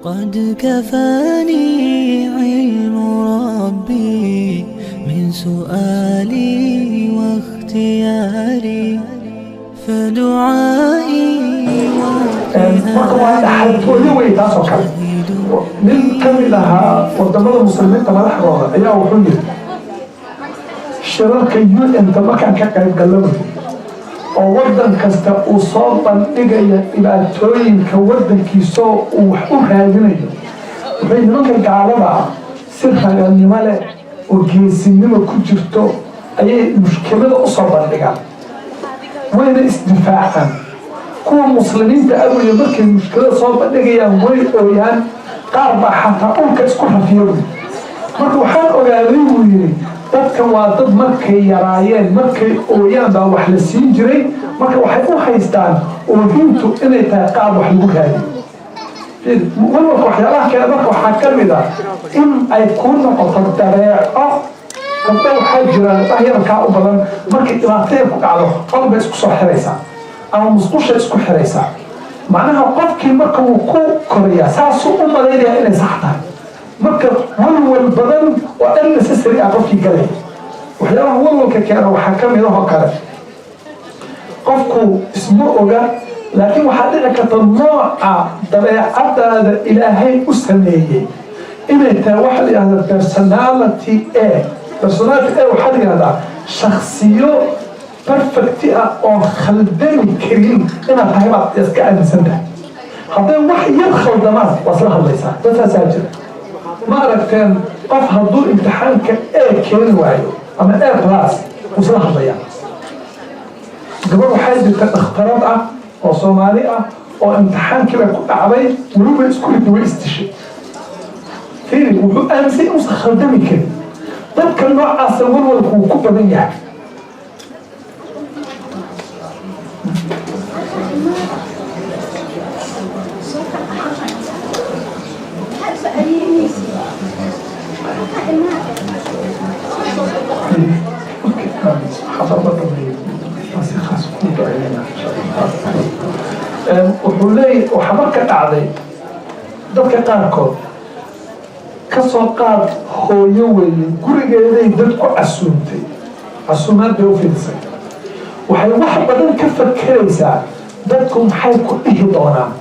قد كفاني علم ربي من سؤالي واختياري، فدعائي Marka waa dhaxaltooyo wey taas oo kale. Nin ka mid ahaa wadamada Muslimiinta madaxdooda ayaa wuxuu yiri, shirarka UN-ta markaan ka qayb gallamayo oo waddan kasta uu soo bandhigaya dhibaatooyinka waddankiisoo uu wax u raadinayo, waxay nimanka gaalada ah si raganimo leh oo geesinimo ku jirto ayay mushkilada usoo bandhigaan, wayna isdifaacaan. Kuwa Muslimiinta aweye, markay mushkilada soo bandhigayaan way ooyaan, qaar baa xataa dhulka isku rafiyo. Marka waxaan ogaaday, buu yidhi, dadkan waa dad markay yaraayeen markay ooyaan baa wax la siin jiray. Marka waxay u haystaan oohintu inay tahay qaab wax lagu raadiyo. Walwalka waxyaalaha kale marka waxaa ka mid ah in ay kuu noqoto dabeeco. Gabdho waxaa jira, gabdhaha yarkaa u badan, markay dhibaatada ku dhacdo qol bay isku soo xiraysaa ama musqushay isku xiraysaa. Macnaha qofkii marka wuu ku korayaa, saasuu u malaynayaa inay sax tahay. Marka walwal badan oo unnecessary ah qofkii galaya. Waxyaabaha walwalka keena waxaa ka mid ahoo kale, qofku isma oga, laakiin waxaa dhici karta nooca dabeecadaada Ilaahay u sameeyey inay tahay waxa la yidhahda personality A. Personality A waxaa la yidhahdaa shaksiyo perfect ah oon khaldami karin inaad tahay baad iska aaminsan tahay. Hadday wax yar khaldamaan, waa isla hadlaysaa. Dad saasaa jira. Ma aragteen qof hadduu imtixaanka A keeni waayo ama A+ wuu isla hadlayaa? Gabar waxaa jirta dhakhtarad ah oo Soomaali ah oo imtixaankii bay ku dhacday, weliba isku ridi, way isdishay. Fiiri, wuxuu aaminsan inuusan khaldami karin. Dadka noocaasa walwalku wuu ku badan yahay. Wuxuu leeyahy, waxaa marka dhacday dadka qaarkood, ka soo qaad hooyo weeye, gurigeeday dad ku casuumtay, casuumaad bay u fidisay. Waxay wax badan ka fakeraysaa dadku maxay ku dhihi doonaan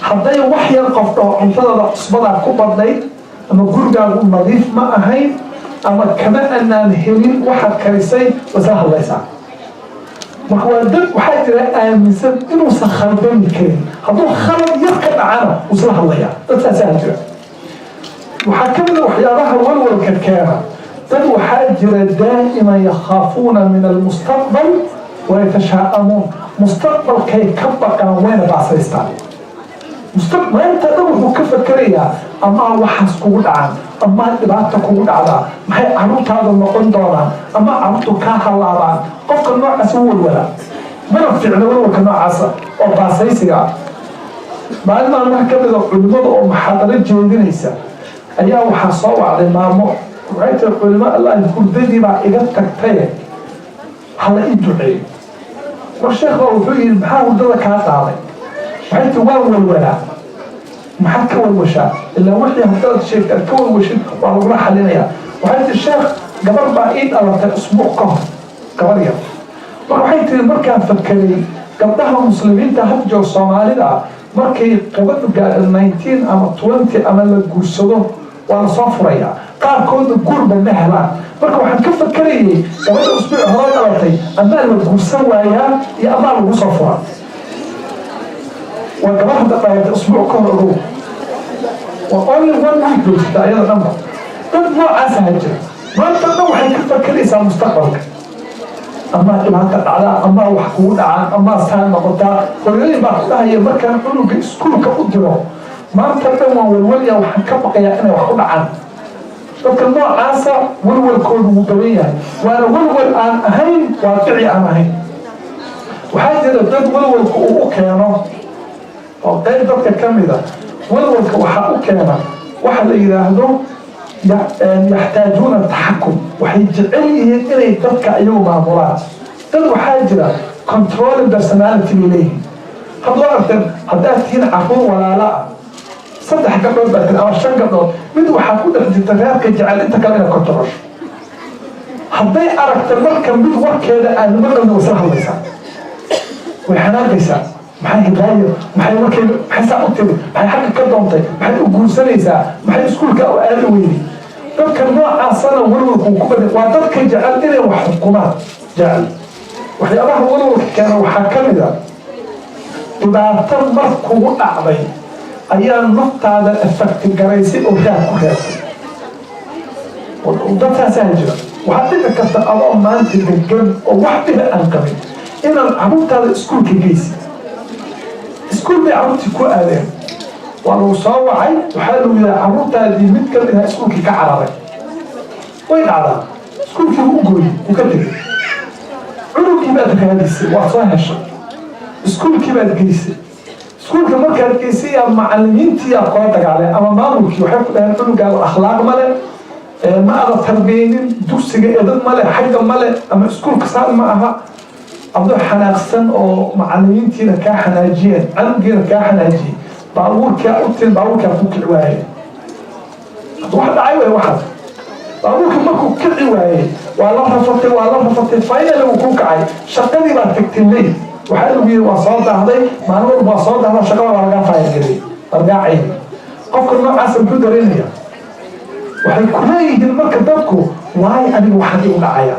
hadday wax yar qof dhaho cuntadada cusbadaa ku badnayd, ama gurigaagu nadiif ma ahayn, ama kama anaan helin waxaad karisay. Wasla hadlaysaa. Marka waa dad waxaa jira aaminsan inuusan khaldami karin, hadduu khalad yar ka dhacana wuu isla hadlayaa. Dad saasaa jira. Waxaa ka mid a waxyaabaha walwalka keena, dad waxaa jira daa'iman yakhaafuuna min almustaqbal wayatashaa'amuun. Mustaqbalkay ka baqaan, wayna baasaystaan. Maanta dhan wuxuu ka fakerayaa amaa waxaas kugu dhacaan, amaa dhibaata kugu dhacdaa, maxay carruurtaada noqon doonaan, ama carruurtu kaa hallaabaan. Qofka noocaas u walwalaa mana fiicno, walwalka noocaasa oo baasaysiga ah. Maalin maalmaha ka mid a culimmada oo muxaadaro jeedinaysa ayaa waxaa soo wacday maamo. Waxay tiri, "Culimo Allah, hurdadii baa iga tagtaye, hala ii duceeyo." Mar sheekh baa wuxuu yidhi, "Maxaa hurdada kaa qaaday?" Waxay tiri, "Waan walwalaa." "Maxaad ka walwashaa? Ilaa wixii haddaad sheegta aad ka walwashid waa lagula xalinayaa." Waxay tiri, "Sheekh, gabar baa ii dhalatay usbuuc ka hor, gabar yar." Marka waxay tiri, markaan fakeray gabdhaha Muslimiinta had joog Soomaalida ah, markay gabadhu gaadho 19 ama 20 ama la guursado, waa lasoo furayaa, qaarkoodna guurba ma helaan. Marka waxaan ka fakerayay gabadha usbuuc hore dhalatay amaa la guursan waayaa iyo amaa lagu soo furaa. Waa gabar hadda dhalatay usbuuc ka hor, ogow, waa only one week bay jirta ayada dhanba. Dad noocaasa ha jira. Maanta dhan waxay ka fakeraysaa mustaqbalka, amaa dhibaata dhacdaa, amaa wax kugu dhacaan, amaa saa noqotaa. Hooyooyin baa ku dhahaya, markaan cunuga iskuulka u diro, maanta dhan waan walwalya, waxaan ka baqayaa inay wax ku dhacaan. Dadka noocaasa walwalkoodu wuu badan yahay, waana walwal aan ahayn waaqici aan ahayn. Waxaa jira dad walwalka uu u keeno oo qayb dadka ka mida walwalka waxaa u keena waxa la yidhaahdo yaxtaajuuna taxakum. Waxay jecel yihiin inay dadka iyagu maamulaan. Dad waxaa jira controlling personality bay leeyihiin. Hadda aragteen, haddaad tihiin carruur walaala ah, Saddex gabdhood baa tiri ama shan gabdhood, mid waxaa ku dhex jirta reerka jecel inta kale inaad control-sho. Hadday aragta marka mid warkeeda aan maqalna, way isla hadlaysaa, way xanaaqaysaa. Maxay hidaayo? Maxay markay, maxay saa u tiri? Maxay xagga ka doontay? Maxay u guursanaysaa? Maxay iskuulka u aadi weyday? Dadka noocaasana walwalku ku badan waa dadka jecel inay wax xukumaan jecel. Waxyaabaha walwalka keena waxaa ka mid a dhibaato mar kugu dhacday ayaa naftaada effect garaysay oo raad ku reebtay. Dadkaasaa jira. Waxaad dhici karta adoo maanta degan oo wax dhiba aan qabin inaad carruurtaada iskuulka geysid. Iskuul bay carruurtii ku aadeen, waa lagu soo wacay, waxaa lagu yihaa carruurtaadii mid ka mid ah iskuulkii ka cararay. Way dhacdaa. Iskuulkii wuu u gooyey, wuu ka tegey. Cunugkii baad raadisay, waad soo heshay, iskuulkii baad geysay. Iskuulka markaad geysay yaa macalimiintii yaa kula dagaalay ama maamulkii. Waxay ku dhaheen, "Cunugaagu akhlaaq male, ma ada tarbiyeynin, dugsiga edad male, xagga male, ama iskuulka saan ma aha." Adoo xanaaqsan oo macalimiintiina kaa xanaajiyeen, canugiina kaa xanaajiyey, baabuurkaa u tin, baabuurkaa ku kici waayey. Wax dhacay wey waxaas. Baabuurka markuu kici waayey, waa la rafatay, waa la rafatay, finally wuu ku kacay. Shaqadii baa tagtay late. Waxaa lagu yidhi, "Waa soo daahday, maalin walba waa soo dahda." Shaqada waa lagaa fire-geliyey, waa lagaa cayday. Qofka noocaasa muxuu dareemaya? Waxay ku leeyihiin marka dadku, "Waayo aniga waxaan igu dhacaya?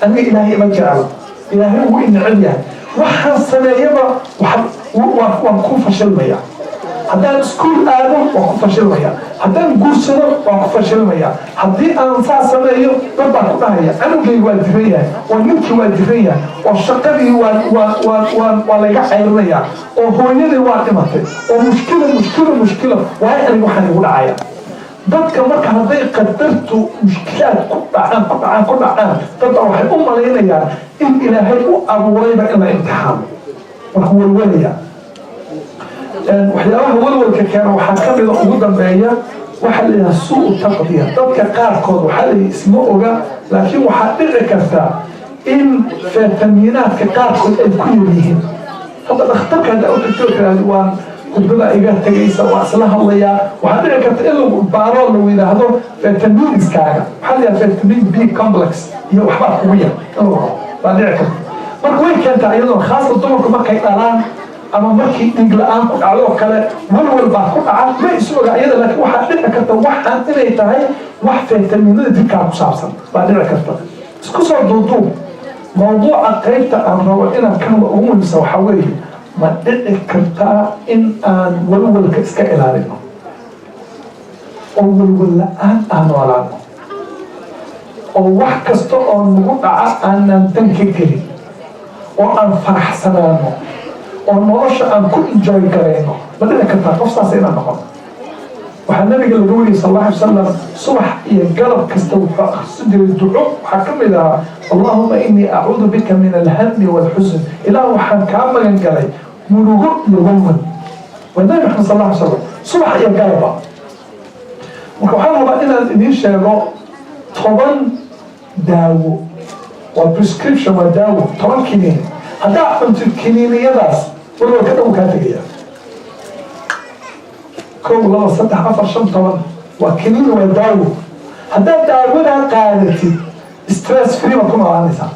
Aniga Ilaahay ima jeclo, Ilaahay ugu i neceb yahay. Waxaan sameeyaba waan ku fashilmaya. Haddaan iskuul aado waan ku fashilmaya, haddaan guursado waan ku fashilmaya, haddii aan saa sameeyo dad baa ku dhahaya canugayga waa diran yahay, oo ninkii waa diran yahay, oo shaqadii waa layga cayrinaya, oo hooyadii waa dhimatay, oo mushkila, mushkila, mushkila. Waayo aniga waxaan igu dhacaya?" Dadka marka hadday qadartu mushkilaad ku dhacaan, ku dhacaan, ku dhacaan, dadba waxay u malaynayaan in Ilaahay u abuurayba in la imtixaamo. Marka walwalaya, waxyaabaha walwalka keena waxaa ka mida, ugu dambeeya, waxaa la yidhaha سوء تغذية. Dadka qaarkood waxaa la yidhi isma oga, laakiin waxaa dhici karta in fitamiinaadka qaarkood ay ku yar yihiin. Hadda dhakhtarka haddaa u tagtoo tiraahdo, "Waan hurdada iga tegaysa," waa isla hadlayaa. Waxaa dhici karta in lagu baaro, lagu yidhaahdo vitaminiskaaga, waxaa la yidhaha vitamin B complex iyo waxbaa kugu yar in lagu rabo baa dhici karta. Marka way keentaa iyadoona, khaasatan dumarku markay dhalaan ama markii dhiig la-aan ku dhacdo oo kale, walwal baa ku dhaca. Ma isu oga iyada, laakiin waxaa dhici karta waxaan inay tahay wax fitaminada jirkaa ku saabsan baa dhici karta. Isku soo duuduub, mawduuca qaybta aan rabo inaan ka hadlo ugu muhiimsan waxaa weeye: ma dhici kartaa in aan walwalka iska ilaalino oo walwal la-aan aan noolaano, oo wax kasta oo nagu dhaca aanan dan ka gelin, oo aan faraxsanaano, oo nolosha aan ku enjoy garayno? Ma dhici kartaa qof saas inaan noqono? Waxaa Nabiga laga wariyay sal alla alay wasalam, subax iyo galab kasta wuxuu akhrisan jiray duco. Waxaa ka mid ahaa, "اللهم إني أعوذ بك من الهم والحزن." Ilaah, waxaan kaa magan galay murugo iyo walwal. Waa Nabi Maxamed sal alla alay slam, subax iyo galabba. Marka waxaan rabaa inaan idiin sheego 10 daawo. Waa prescription, waa daawo, 10 kiniin. Haddaa cuntid kiniiniyadaas, walwalka dhan kaa tegaya. Kow, laba, saddex, afar, shan, 10 waa kiniin, waa daawo. Haddaad daawadaa qaadatid, stress free baad ku noolaanaysaa.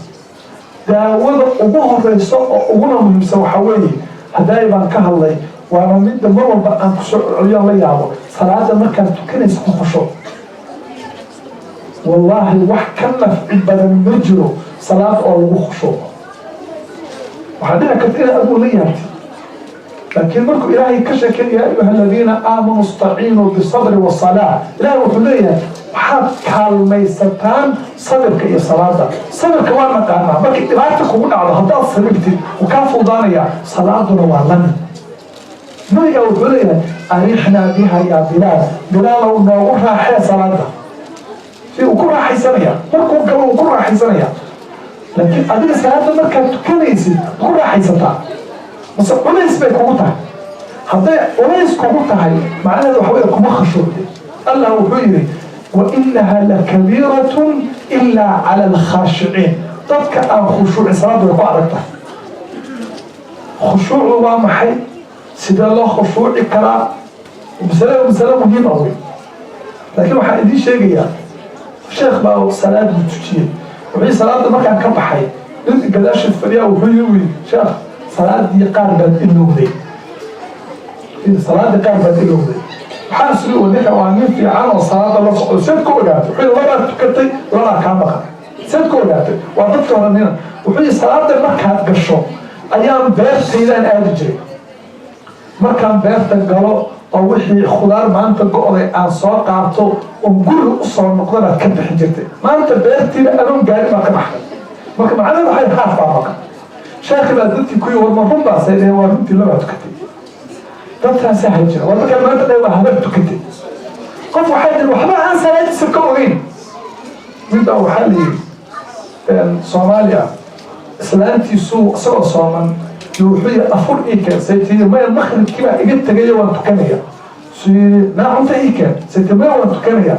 Daawada ugu horeyso oo uguna muhiimsan waxaa weeye, haddaay baan ka hadlay, waana midda mar walba aan kusoo celiyaan la yaabo: salaada markaad tukanaysa ku khushuuc. Wallaahi, wax ka nafci badan ma jiro salaad oo lagu khushuuco. Waxaa dhici karta inaad adigu la yaabtid, laakiin markuu Ilaahay ka sheekay, يا أيها الذين آمنوا استعينوا بالصبر والصلاة, Ilahay wuxuu leeyahay, waxaad kaalmaysataan sabirka iyo salaada. Sabirka waa naqaanaa, markay dhibaata kugu dhacdo haddaad sabirtid wuu kaa fuudaanaya. Salaaduna waa lamid. Nabiga wuxuu leeyahay, "أرحنا بها يا بلال." Bilaalow, noogu raaxee salaada. Si uu ku raaxaysanaya markuu galo, uu ku raaxaysanaya. Laakiin adiga salaada markaad tukanaysid ku raaxaysataa mase culays bay kugu tahay? Hadday culays kugu tahay, macnaheedu waxa wey kuma khashuucde. Allah wuxuu yidhi, "وإنها لكبيرة إلا على الخاشعين." Dadka aan khushuucin salaadda way ku adag tahay. Khushuucdu waa maxay? Sidee loo khushuuci karaa? Masale masale muhiim ah wey, laakiin waxaan idiin sheegayaa, sheekh baa salaad buu tujiyey. Wuxuu salaada markaan ka baxay, nin gadaashiis fadhiyaa wuxuu yiri: "Sheekh, salaadii qaar baad ilowday, salaadii qaar baad ilowday." Waxaan isiri: "Ninka waa nin fiican oo salaada la socdo, seed ku ogaatay?" Wuxuu yidhi: "Labaad tukatay, labaa kaa maqan, seed ku ogaatay?" Waa dadka hore nina. Wuxuu yidhi: "Salaada markaad gasho ayaan beertaydaan aadi jiray. Markaan beerta galo oo wixii khudaar maanta go'day aan soo qaato oon guriga usoo noqdo baad ka bixin jirtay. Maanta beertiiba adoon gaarin baa ka baxday. Marka macnaheedu waxay haaf baa maqan." Sheekhi baa dadkii kuyi: "War, ma run baasay?" Dheheen: "Waa runtii, labaa tukatay." Dadkaasaa hajira. War, markaa maanta dheh waa habar tukatay. Qof waxay tiri waxba aan salaadiisa ka ogeyn. Mid baa waxaa la yidhi Soomaaliya, islaantiisu isagoo sooman wuxuu yidhi: "Afur ii keen." Say tii: "Maya, maqribkii baa iga tegayo, waan tukanaya." Suu yidhi: "Naa, cunto ii keen." Say tii: "Maya, waan tukanaya."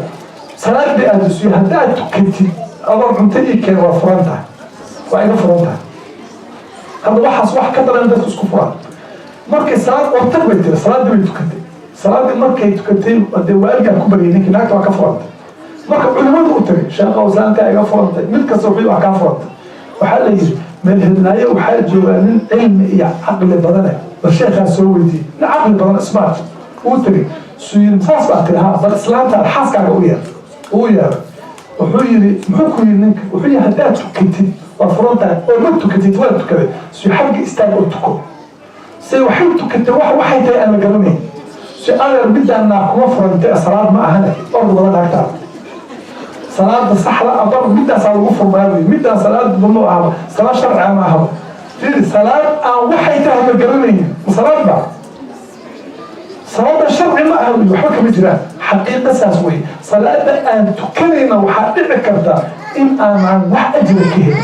Salaad bay aada. Suu yidhi: "Haddaad tukatid adoo cunto ii keen, waa furan tahay, waa iga furan tahay." Hadda waxaas wax ka daran dadku isku furaan. Markay salaad wartag bay tiri, salaaddii bay tukatay. Salaaddii markay tukatay, dee waaligaa ku baryay ninkii, naagta waa ka furantay. Marka culimadu u tagay: "Sheekhow, islaantaa iga furantay." Mid kasta wuxuu: "Waa kaa furantay." Waxaa la yidhi: "Meel hedlaayo waxaa joogaa nin cilmi iyo caqli badane, bal sheekhaa soo weydiiyey." Nin caqli badan, smart, uu tegey. Suu yidhi: "Saas baa tiri?" "Ha, bal islaantaada, xaaskaaga u yeer." Uu yeeray. Wuxuu yidhi: "Muxuu ku yidhi ninka?" Wuxuu yidhi: "Haddaad tukatid waa furan tahay, oo ma tukatid?" "Waa tukaday." Suu: "Xagga istaag oo tuko." Se waxay tukatay wax waxay tahay aan la garanayn. Si: "Adeer, midaan naa kuma furantay, salaad ma ahane, orda wada naagtaada. Salaada saxda abar midaasaa lagu furmaa wey, midaan salaad ma ahaba, salaad sharciga ma ahaba." Fiiri, salaad aan waxay tahay la garanaynin, ma salaad ba? Salaada sharci ma aha wey, waxba kama jiraan. Xaqiiqa saas wey. Salaada aan tukanayna waxaa dhici karta in aanan wax ajira ka helin.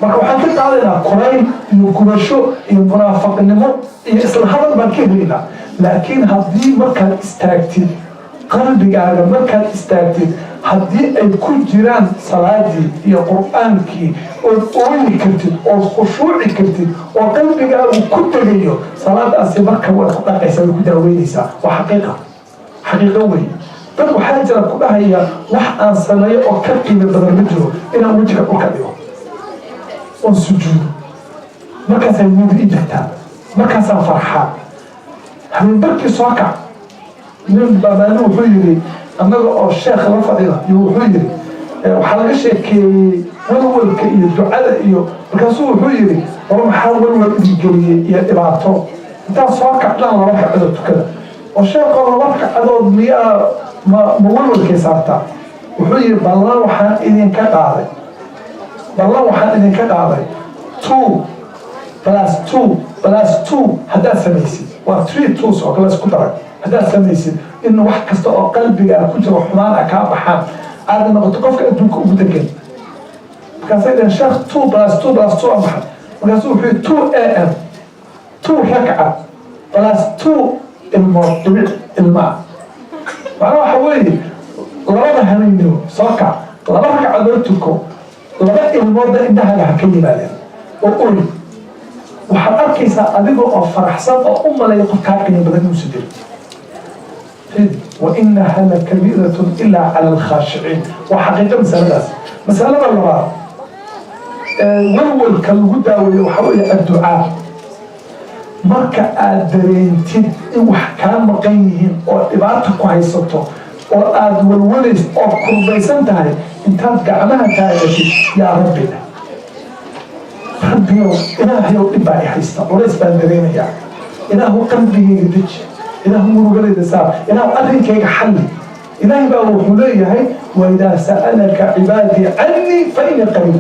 Marka waxaan ka qaadaynaa kulayl iyo gubasho iyo munaafaqnimo iyo isla hadal baan ka helaynaa. Laakiin haddii markaad istaagtid, qalbigaaga markaad istaagtid, haddii ay ku jiraan salaadii iyo Qur-aankii, ood ooyi kartid, ood khushuuci kartid, oo qalbigaagu ku tegayo salaadaasi, marka waad ku dhaqaysaa, way ku daaweynaysaa. Waa xaqiiqa, xaqiiqo wey. Dad waxaa jira ku dhahaya: "Wax aan sameeyo oo ka qiimo badan ma jiro inaan wejiga dhulka dhigo oon sujuudo. Markaasay nuuri i jirtaa, markaasaan farxaa." Habeenbarkii soo kac. Nin baa maalin wuxuu yidhi, annaga oo sheekh la fadhida iyo wuxuu yidhi, waxaa laga sheekeeyey walwalka iyo ducada iyo markaasuu wuxuu yidhi: "War, maxaa walwal idin geliyey iyo dhibaato? Intaad soo kacdaan laba ragcadood tukada." Oo sheekoo, laba ragcadood miyaa ma walwalkay saartaa? Wuxuu yidhi: "Ballan waxaan idinka qaaday, ballan waxaan idinka qaaday, 2 plus 2 plus 2 haddaad samaysid, waa three twos oo kale isku daray, haddaad samaysid in wax kasta oo qalbigaa ku jiro xumaan ah kaa baxaan, aada noqoto qofka adduunka ugu degan." Markaasay dhaheen: "Sheekh, 2 plus 2 plus 2 aa maxay?" Markaasuu wuxuu yidhi: "2 a.m., two rakca plus two ilmood, dhibic ilmaa." Macnaha waxa weeye, labada habeennimo soo kac, laba ragcadood tuko, laba ilmoodna indhahaaga ha ka yimaadeen oo oy. Waxaad arkaysaa adiga oo faraxsan oo u maleeya qof kaa qiimo badan inuusan jirin. وإنها لكبيرة إلا على الخاشعين. Waa xaqiiqo masaladaas. Masalada labaad walwalka lagu daaweeyo waxaa weeye adducaa. Marka aad dareentid in wax kaa maqan yihiin oo dhibaata ku haysato oo aada walwalayso oo kurbaysan tahay, intaad gacmaha taagatid: "Yaa Rabbi, Rabbiyow, Ilaahayow, dhib baa i haysta, culays baan dareemayaa. Ilaahu, qalbigayga deji. Ilaahu, murugadayda saar. Ilaahu, arrinkayga xalli." Ilaahay baa wuxuu leeyahay: وإذا سألك عبادي عني فإني قريب.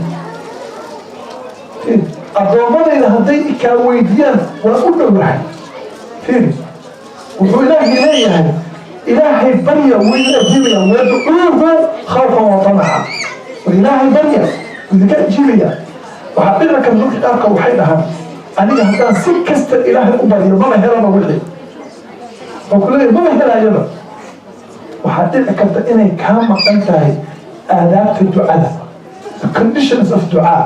Addoommadayda hadday kaa weydiiyaan, waan u dhowahay. Fiiri, wuxuu Ilaahay leeyahay: "Ilaahay barya, wuu idin ajiibaya. وادعوه خوفا وطمعا." War, Ilaahay barya, wuu idinka ajiibaya. Waxaa dhici karta dadka qaarkood waxay dhahaan: "Aniga haddaan si kasta Ilaahay u baryo, maba helaba." Wixii oo ku leeyahay maba helaayaba. Waxaa dhici karta inay kaa maqan tahay aadaabta ducada, the conditions of ducaa.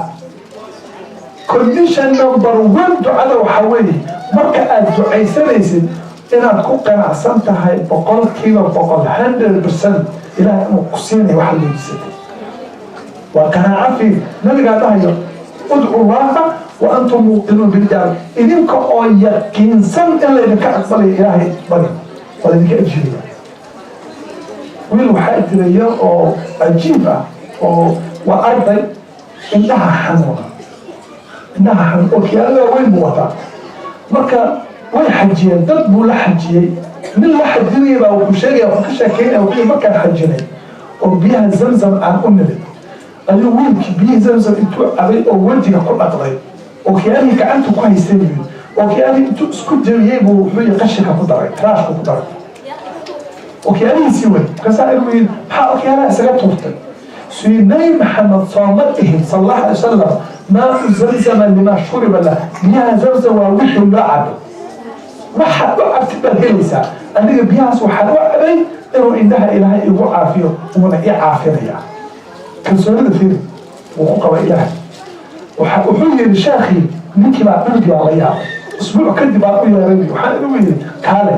Condition number one ducada waxaa weeye, marka aad ducaysanaysid, Inaad ku qanacsan tahay 100%, 100%, Ilaah inuu ku siinayo waxaad weydiisatay waa qanaaco. Fiir, nabigaa dhahayo: "ادعوا الله وأنتم موقنون بالإجابة." Idinka oo yaqiinsan in laydinka aqbalayo Ilaahay bari, waa laydinka ajiibaya. Wiil waxaa jira yar oo cajiib ah, oo waa arday, indhaha xanuuna, indhaha xanuun, ookiyaalo waaweyn buu wataa. Marka way xajiyeen, dad buu la xajiyey. Nin la xajinaya baa wuxuu sheegaya, wuxuu ka sheekeynaya, wuxuu markaan xajinay oo biyaha Zamzam aan u nimid, ayuu wiilkii biyihii Zamzam intuu cabay oo wejiga ku dhaqday, ookiyaalihii gacantu ku haystay buu yidhi, ookiyaalihii intuu isku jebiyey buu wuxuu yidhi qashinka ku daray, trashka ku daray ookiyaalihiisii wey. Markaasaa inuu yidhi: "Maxaa ookiyaalaha isaga tuurtay?" Suu Nabi Maxamed sooma dhihin, صلى الله عليه وسلم: "ماء زمزم لما شرب له"? Biyaha Zamzam waa wixii loo cabo, waxaad u cabtid baad helaysaa. Aniga biyahaas waxaan u cabay inuu indhaha Ilaahay igu caafiyo, wuuna ii caafinaya. Kalsoonida fiiri wuu ku qaba Ilaahay. Wuxuu yidhi sheekhii, ninkii baa cunugii baa la yaabay. Usbuuc kadib baan u yeeray, waxaan igu yidhi: "Kaale,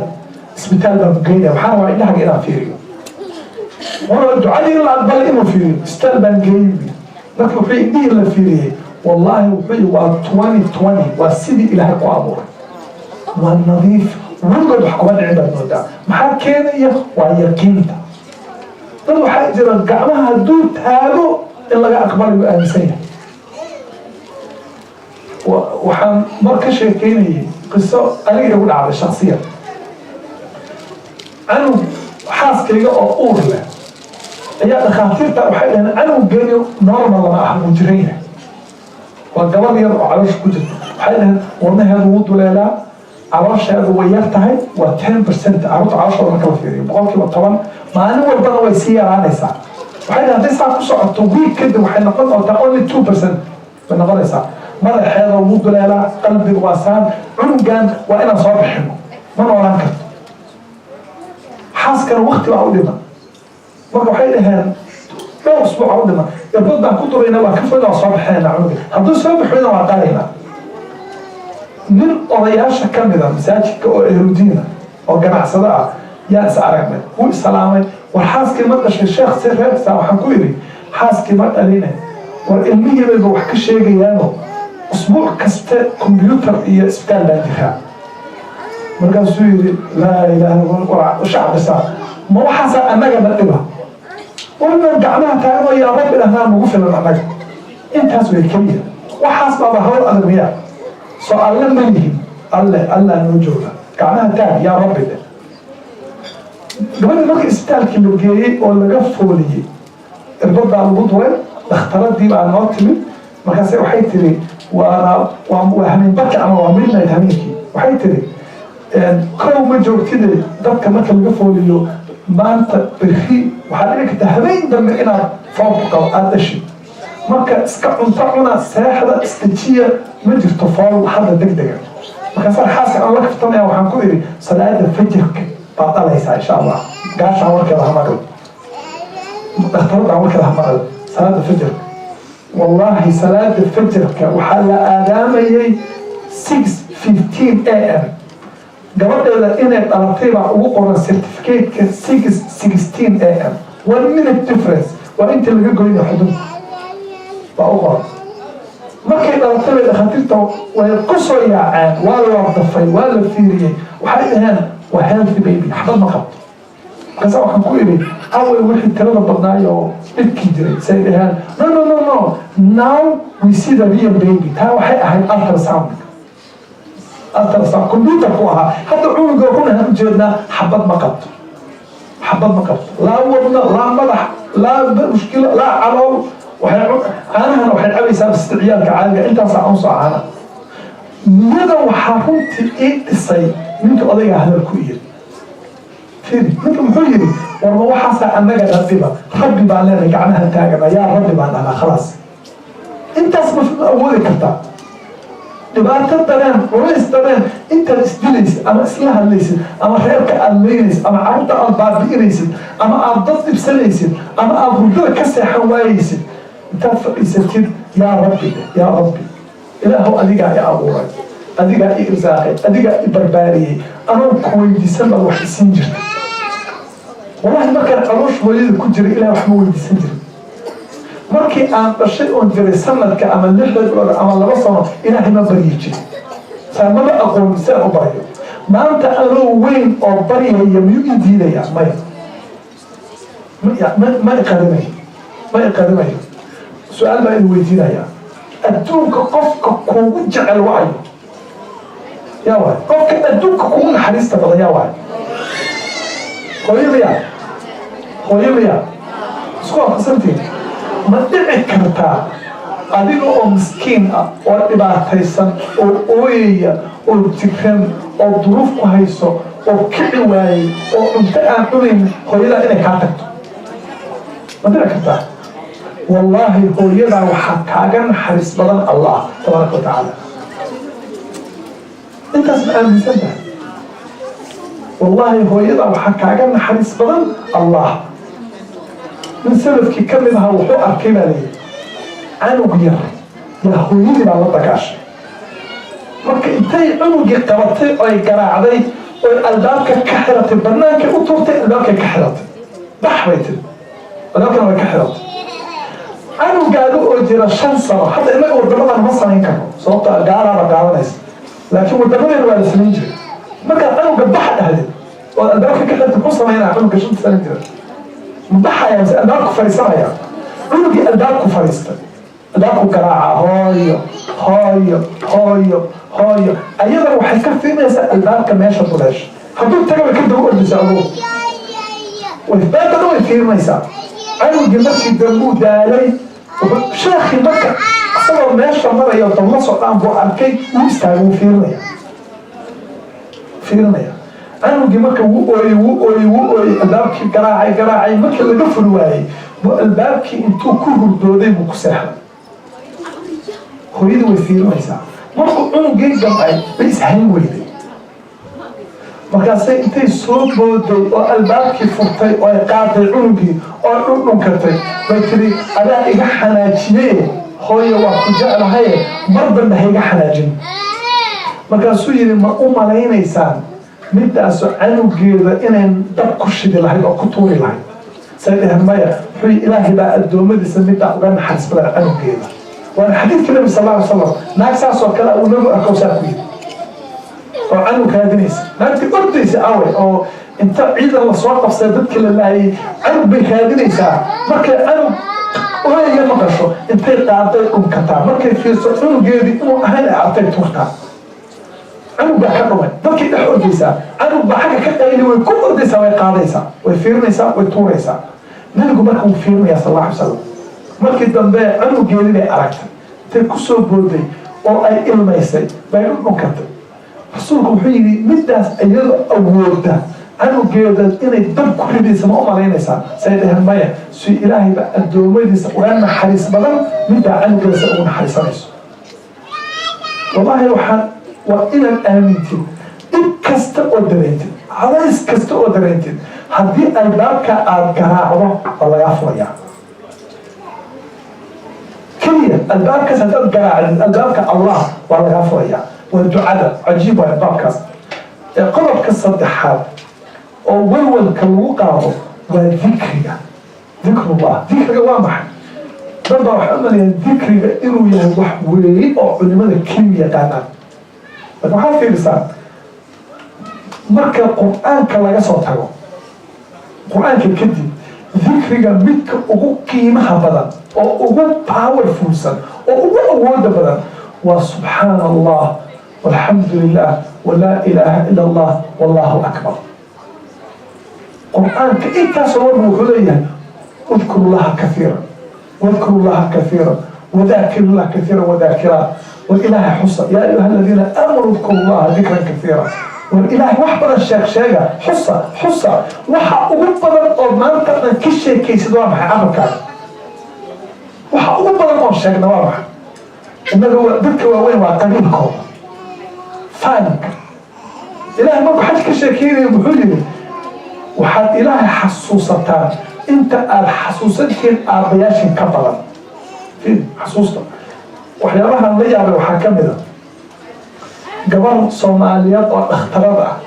isbitaal baan ku geynaya, waxaan rabaa indhahaga inaan fiiriyo." Wuxuu ducadii in la aqbalay inuu fiiriyo. Isbitaal baan geeyey. Marka wuxuu indhihii la fiiriyey, wallaahi, wuxuu yidhi waa 20/20, waa sidii Ilaahay ku abuuray, waa nadiif, weligood wax kuma dhicin baad moodaa. Maxaa keenaya? Waa yaqiinta. Dad waxaa jira gacmaha hadduu taago in laga aqbalayo aaminsan yahay. Waxaan mar ka sheekeynayay qiso aniga igu dhacday shaksiyan. Canug xaaskayga oo uur leh ayaa dhakhaatiirta waxay dhaheen canuggeeni normal lama ah, wuu jiran yahay. Waa gabar yar oo caloosha ku jirta. Waxay dhaheen wadnaheedu wuu duleelaa, caloosheedu way yar tahay, waa 10% carruurta calooshooda marka la fiiriyo, 10%. Maalin walbana way sii yaraanaysaa. Waxay dhaheen hadday saa ku socoto, week kadib waxay noqon doontaa only 2% bay noqonaysaa. Madaxeeda wuu duleelaa, qalbiga waa saan, cunugan waa inaan soo bixino, ma noolaan karto. Xaaskana wakti baa u dhiman. Marka waxay dhaheen dhowr usbuuca u dhiman, irbad baan ku durayna, waa ka foyna, waa soo bixinayna cunuga. Hadduu soo bixina, waa qalaynaa. Nin odayaasha ka mida masaajidka oo ehludiina oo ganacsado ah yaa is aragnay, wuu isalaamay. "War, xaaskii ma dhashay, sheekh?" Si reerkiisa waxaan ku idhi: "Xaaskii ma dhaline. War, ilmihii bayba wax ka sheegayaano, usbuuc kaste computer iyo isbitaal baan jiraa." Markaasuu yidhi: "Laa ilaaha, shacbisa, ma waxaasaa annaga na dhiba? Warnaan gacmaha taaganoo yaa Rabbi dhahnaa nagu filan annaga, intaas way keliya. Waxaas baaba hawl adag miya? Soo Alle ma lihin? Alle, Allaa noo jooga. Gacmaha taag, yaa Rabbi dheh." Gabadhii markii isbitaalkii la geeyey oo laga fooliyey, irbadaa lagu duray, dhakhtaradii baa noo timid. Markaase waxay tiri, waana waa hameenbarki ama waa midnight hameenkii, waxay tiri: "Kow ma joogtide, dadka marka laga fooliyo maanta, berri waxaa dhici karta habeen dambe inaad foolku qabo, aada dhashid. Marka iska cunto cuna, seexda, isdejiya, ma jirto fool hadda deg dega." Markaasaan xaaska aan la kaftamaya waxaan ku idhi: "Salaada fajirka baad dhalaysaa, insha Allah. Gaashaan warkeeda ha maqli, dhakhtaradaan warkeeda ha maqli, salaada fajirka." Wallaahi, salaada fajirka waxaa la aadaamayay 6:15 a.m. Gabadheeda inay dhalatay baa ugu qoran certificate-ka 6:16 a.m., 1 minute difference waa inta laga goynaya xudunta baa u qoran. Markay dhalatay bay dhakhaatiirta way ku soo yaaceen, waa la dafay, waa la fiiriyey. Waxay dhaheen waa healthy baby, xabad ma qabto. Markaasa waxaan ku idhi: "Away wixii tirada badnaay oo dhibkii jiray?" Say dhaheen: "No, no, no, no, now we see the real baby. Taa waxay ahayd ultrasound, ultrasound computerku ahaa. Hadda cunuga runahan ujeednaa, xabad ma qabto, xabad ma qabto, laa wadna, laa madax, laa mushkilo, laa calool. Waxay caanahana waxay cabaysaa sida ciyaalka caadiga, intaasaa unsoo caana." Niyada waxaa runtii ii dhisay ninka odaygaa hadal ku yiri. Fiiri, ninka muxuu yidhi: "Warma waxaasaa annaga na dhiba? Rabbi baan leenahay, gacmaha taagana, yaa Rabbi baan dhahnaa, khalaas. Intaas ma awoodi kartaa? Dhibaato dareen, culays dareen, intaad isdilaysid ama isla hadlaysid ama reerka aad leynaysid ama carruurta aad baabi'inaysid ama aad dad dhibsanaysid ama aad hurdada ka seexan waayaysid, intaad fadhiisatid, yaa Rabbi, yaa Rabbi, Ilaahow adigaa i abuuray." Adigaa i irsaaqay, adigaa i barbaariyey, anoo ku weydiisan baad wax isiin jirta. Wallahi, markaan caloosh hooyada ku jiray, Ilaah wax ma weydiisan jirin. Markii aan dhashay oon jiray sanadka ama 6 bilood ama 2 sano, Ilaahay ma baryi jirin. Saa maba aqoon si aan u baryo. Maanta anoo weyn oo baryaya, miyuu ii diidayaa? Maya, ma iqarinayo, ma iqarinayo. Su-aal baa idin weydiinayaa: adduunka qofka kuugu jecel wacayo yaa waay? Qofka adduunka kugu naxariista badan yaa waay? Hooyo miyaa? Hooyo miyaa? Isku waafaqsantiin? Ma dhici kartaa adiga oo miskiin ah oo dhibaataysan oo ooyaya oo jiran oo duruuf ku hayso oo kici waayey oo cunto aan cunayn, hooyadaa inay kaa tagto? Ma dhici kartaa? Wallaahi, hooyadaa waxaa kaaga naxariis badan Allah tabaaraka wa tacaala. Intaas ma aaminsan tahay? Wallaahi, hooyadaa waxaa kaaga naxariis badan Allah. Nin salafkii ka mid ahaa wuxuu arkay, baa layidhi, canug yar yaa hooyadii baa la dagaashay. Marka intay cunugii qabatay oy garaacday oy albaabka ka xiratay, banaankay u tuurtay, albaabkay ka xiratay. "Bax," bay tiri. Albaabkana way ka xiratay. Canugaaga oo jira 5 sano, hadda innaga wadamadan ma samayn karno, sababta gaalaaba qaadanaysa, laakiin wadamadeena waa la samayn jiray. Markaad canuga "bax" dhahdid oo albaabka ka xirtay, muxuu samaynaya canuga 5-ta sano jira? Ma baxaya mise albaabku fadhiisanaya? Cunugii albaabku fadhiistay, albaabku garaaca: "Hooyo, hooyo, hooyo, hooyo." Ayadana waxay ka fiirinaysaa albaabka meesha duleesha. Hadduu taga, way ka daba ordaysaa. Ogow, way baadana way fiirinaysaa. Canugii markii dambuu daalay. Sheekhi marka isagoo meesha maraya dabla socdaan buu arkay. Wuu istaagay, wuu fiirinaya, fiirinaya. Canugii marka wuu ooyey, wuu ooyey, wuu ooyey, albaabkii garaacay, garaacay. Markii laga furi waayey buu albaabkii intuu ku hurdooday buu ku seexday. Hooyadii way fiirinaysaa. Markuu cunugii gamcay bay ishayn weyday. Markaasay intay soo booday oo albaabkii furtay oo ay qaaday cunugii oo dhundhunkatay, bay tiri: "Adaa iga xanaajiye, hooyo, waa ku jeclahaye, mar dambe ha iga xanaajin." Markaasuu yidhi: "Ma u malaynaysaan midaaso canugeeda inay dab ku shidi lahayd oo ku tuuri lahayd?" Say dheheen: "Maya." Wuxuu yidhi: "Ilaahay baa addoommadiisa middaa uga naxariis badan canugeeda." Waana xadiidka Nabi sal alla alay slam. Naag saas oo kale uu Nabigu arkow saa ku yidhi oo canug raadinaysa. Naagtii ordaysa awe oo inta ciidan lasoo qabsay, dadkii la laayay, canug bay raadinaysaa. Markay canug ooyaya maqasho, intay qaaday dhunkataa. Markay fiirso cunugeedii inuu ahayn ay artay, tuurtaa. Canug baa ka dhumay, dadkii dhex ordaysaa. Canug baa xagga ka qayli, way ku ordaysaa, way qaadaysaa, way fiirinaysaa, way tuuraysaa. Nabigu marka wuu fiirinaya sal alla alay salam. Markii dambe cunugeedii bay aragtay. Intay kusoo booday oo ay ilmaysay bay u dhunkatay. Rasuulku wuxuu yidhi: "Middaas iyadoo awooda canugeeda inay dab ku ridaysa, ma u malaynaysaa?" Say dheheen: "Maya." Si Ilaahayba addoommadiisa uga naxariis badan middaa canugeeda say ugu naxariisanayso. Wallaahi, waxaan waa inaad aamintid, dhib kasta oo dareentid, cadays kasta oo dareentid, haddii albaabka aada garaacdo, waa lagaa furayaa. Keliya albaabkaas haddaad garaacdid, albaabka Allah, waa lagaa furayaa. Waa ducada. Cajiib waay baabkaas. Qodobka saddexaad oo walwalka lagu qaado waa dikriga, dikrullah. Dikriga waa maxay? Dad baa waxaa u maleeyaa dikriga inuu yahay wax weyn oo culimada keliya yaqaanaan. Marka waxaad fiirisaa, marka Qur-aanka laga soo tago, Qur-aanka kadib, dikriga midka ugu qiimaha badan oo ugu powerfulsan oo ugu awooda badan waa "subxaana Allah walxamdu lilah walaa ilaaha ila Allah wallahu akbar". Qur-aanka intaasoo warba wuxuu leeyahay: "Udkuru llaha kaiira, wadkuru llaha kaiira, wadakiru llah kaiira wadaakiraat." War Ilaahay xusa. "Yaa ayuha aladiina aamanuu udkuru llaha dikran kaiira." War Ilaahay wax badan sheeg sheega, xusa, xusa. Waxa ugu badan oo maanta dhan ka sheekaysid waa maxay? Carabkaaga waxa ugu badan oon sheegna waa maxay? Innaga dadka waaweyn waa qabiilkooda, faanka. Ilaahay markuu xaj ka sheekeynaya, muxuu yidhi? "Waxaad Ilaahay xasuusataan inta aada xasuusantihiin aabbayaashin ka badan." Fiir xasuusta. Waxyaabahan la yaabay waxaa ka mid a Gabar Soomaaliyeed oo dhakhtarada ah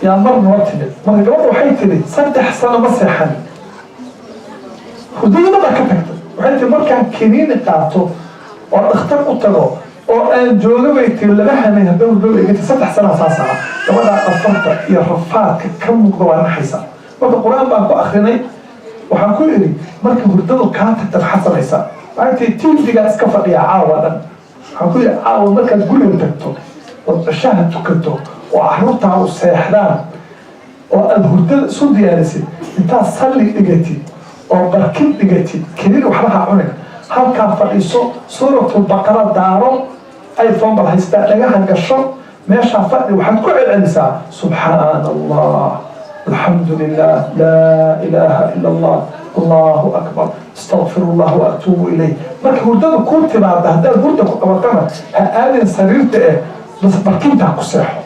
yaa mar noo timid. Marka gabadha waxay tiri, 3 sano ma seexan, hurdadana baa ka tagtay. Waxay tiri, markaan kiniini qaato oo dhakhtar u tago oo aan jooga, bay tiri, 2 hameen haddana hurdada iga tiri. 3 sanaa saas aha. Gabadhaa dhafarta iyo rafaadka ka muuqda waa naxaysa. Marka Qur-aan baan ku akrinay. Waxaan ku idhi, marka hurdadu kaa tagta maxaad samaysaa? Waxay tiri, TV-gaa iska fadhiyaa caawa dhan. Waxaan ku yidhi, caawa markaad guriga tagto ood cishaha tukato oo caruurtaa u seexdaan oo aada hurdada isu diyaarisid, intaad salli dhigatid oo barkin dhigatid, keliin waxba ha cunin, halkaa fadhiiso, Suuratulbaqara daaro, iPhone bal haystaa, dhagaha gasho, meeshaa fadhi, waxaad ku celcelisaa subxaana Allah, alxamdu lilah, laa ilaaha ila Allah, allahu akbar, astaqfir Allah wa atuubu ilayh. Marka hurdada kuu timaada, haddaad hurda ku qabatana, ha aadin sariirta eh, bas barkintaa ku seexo.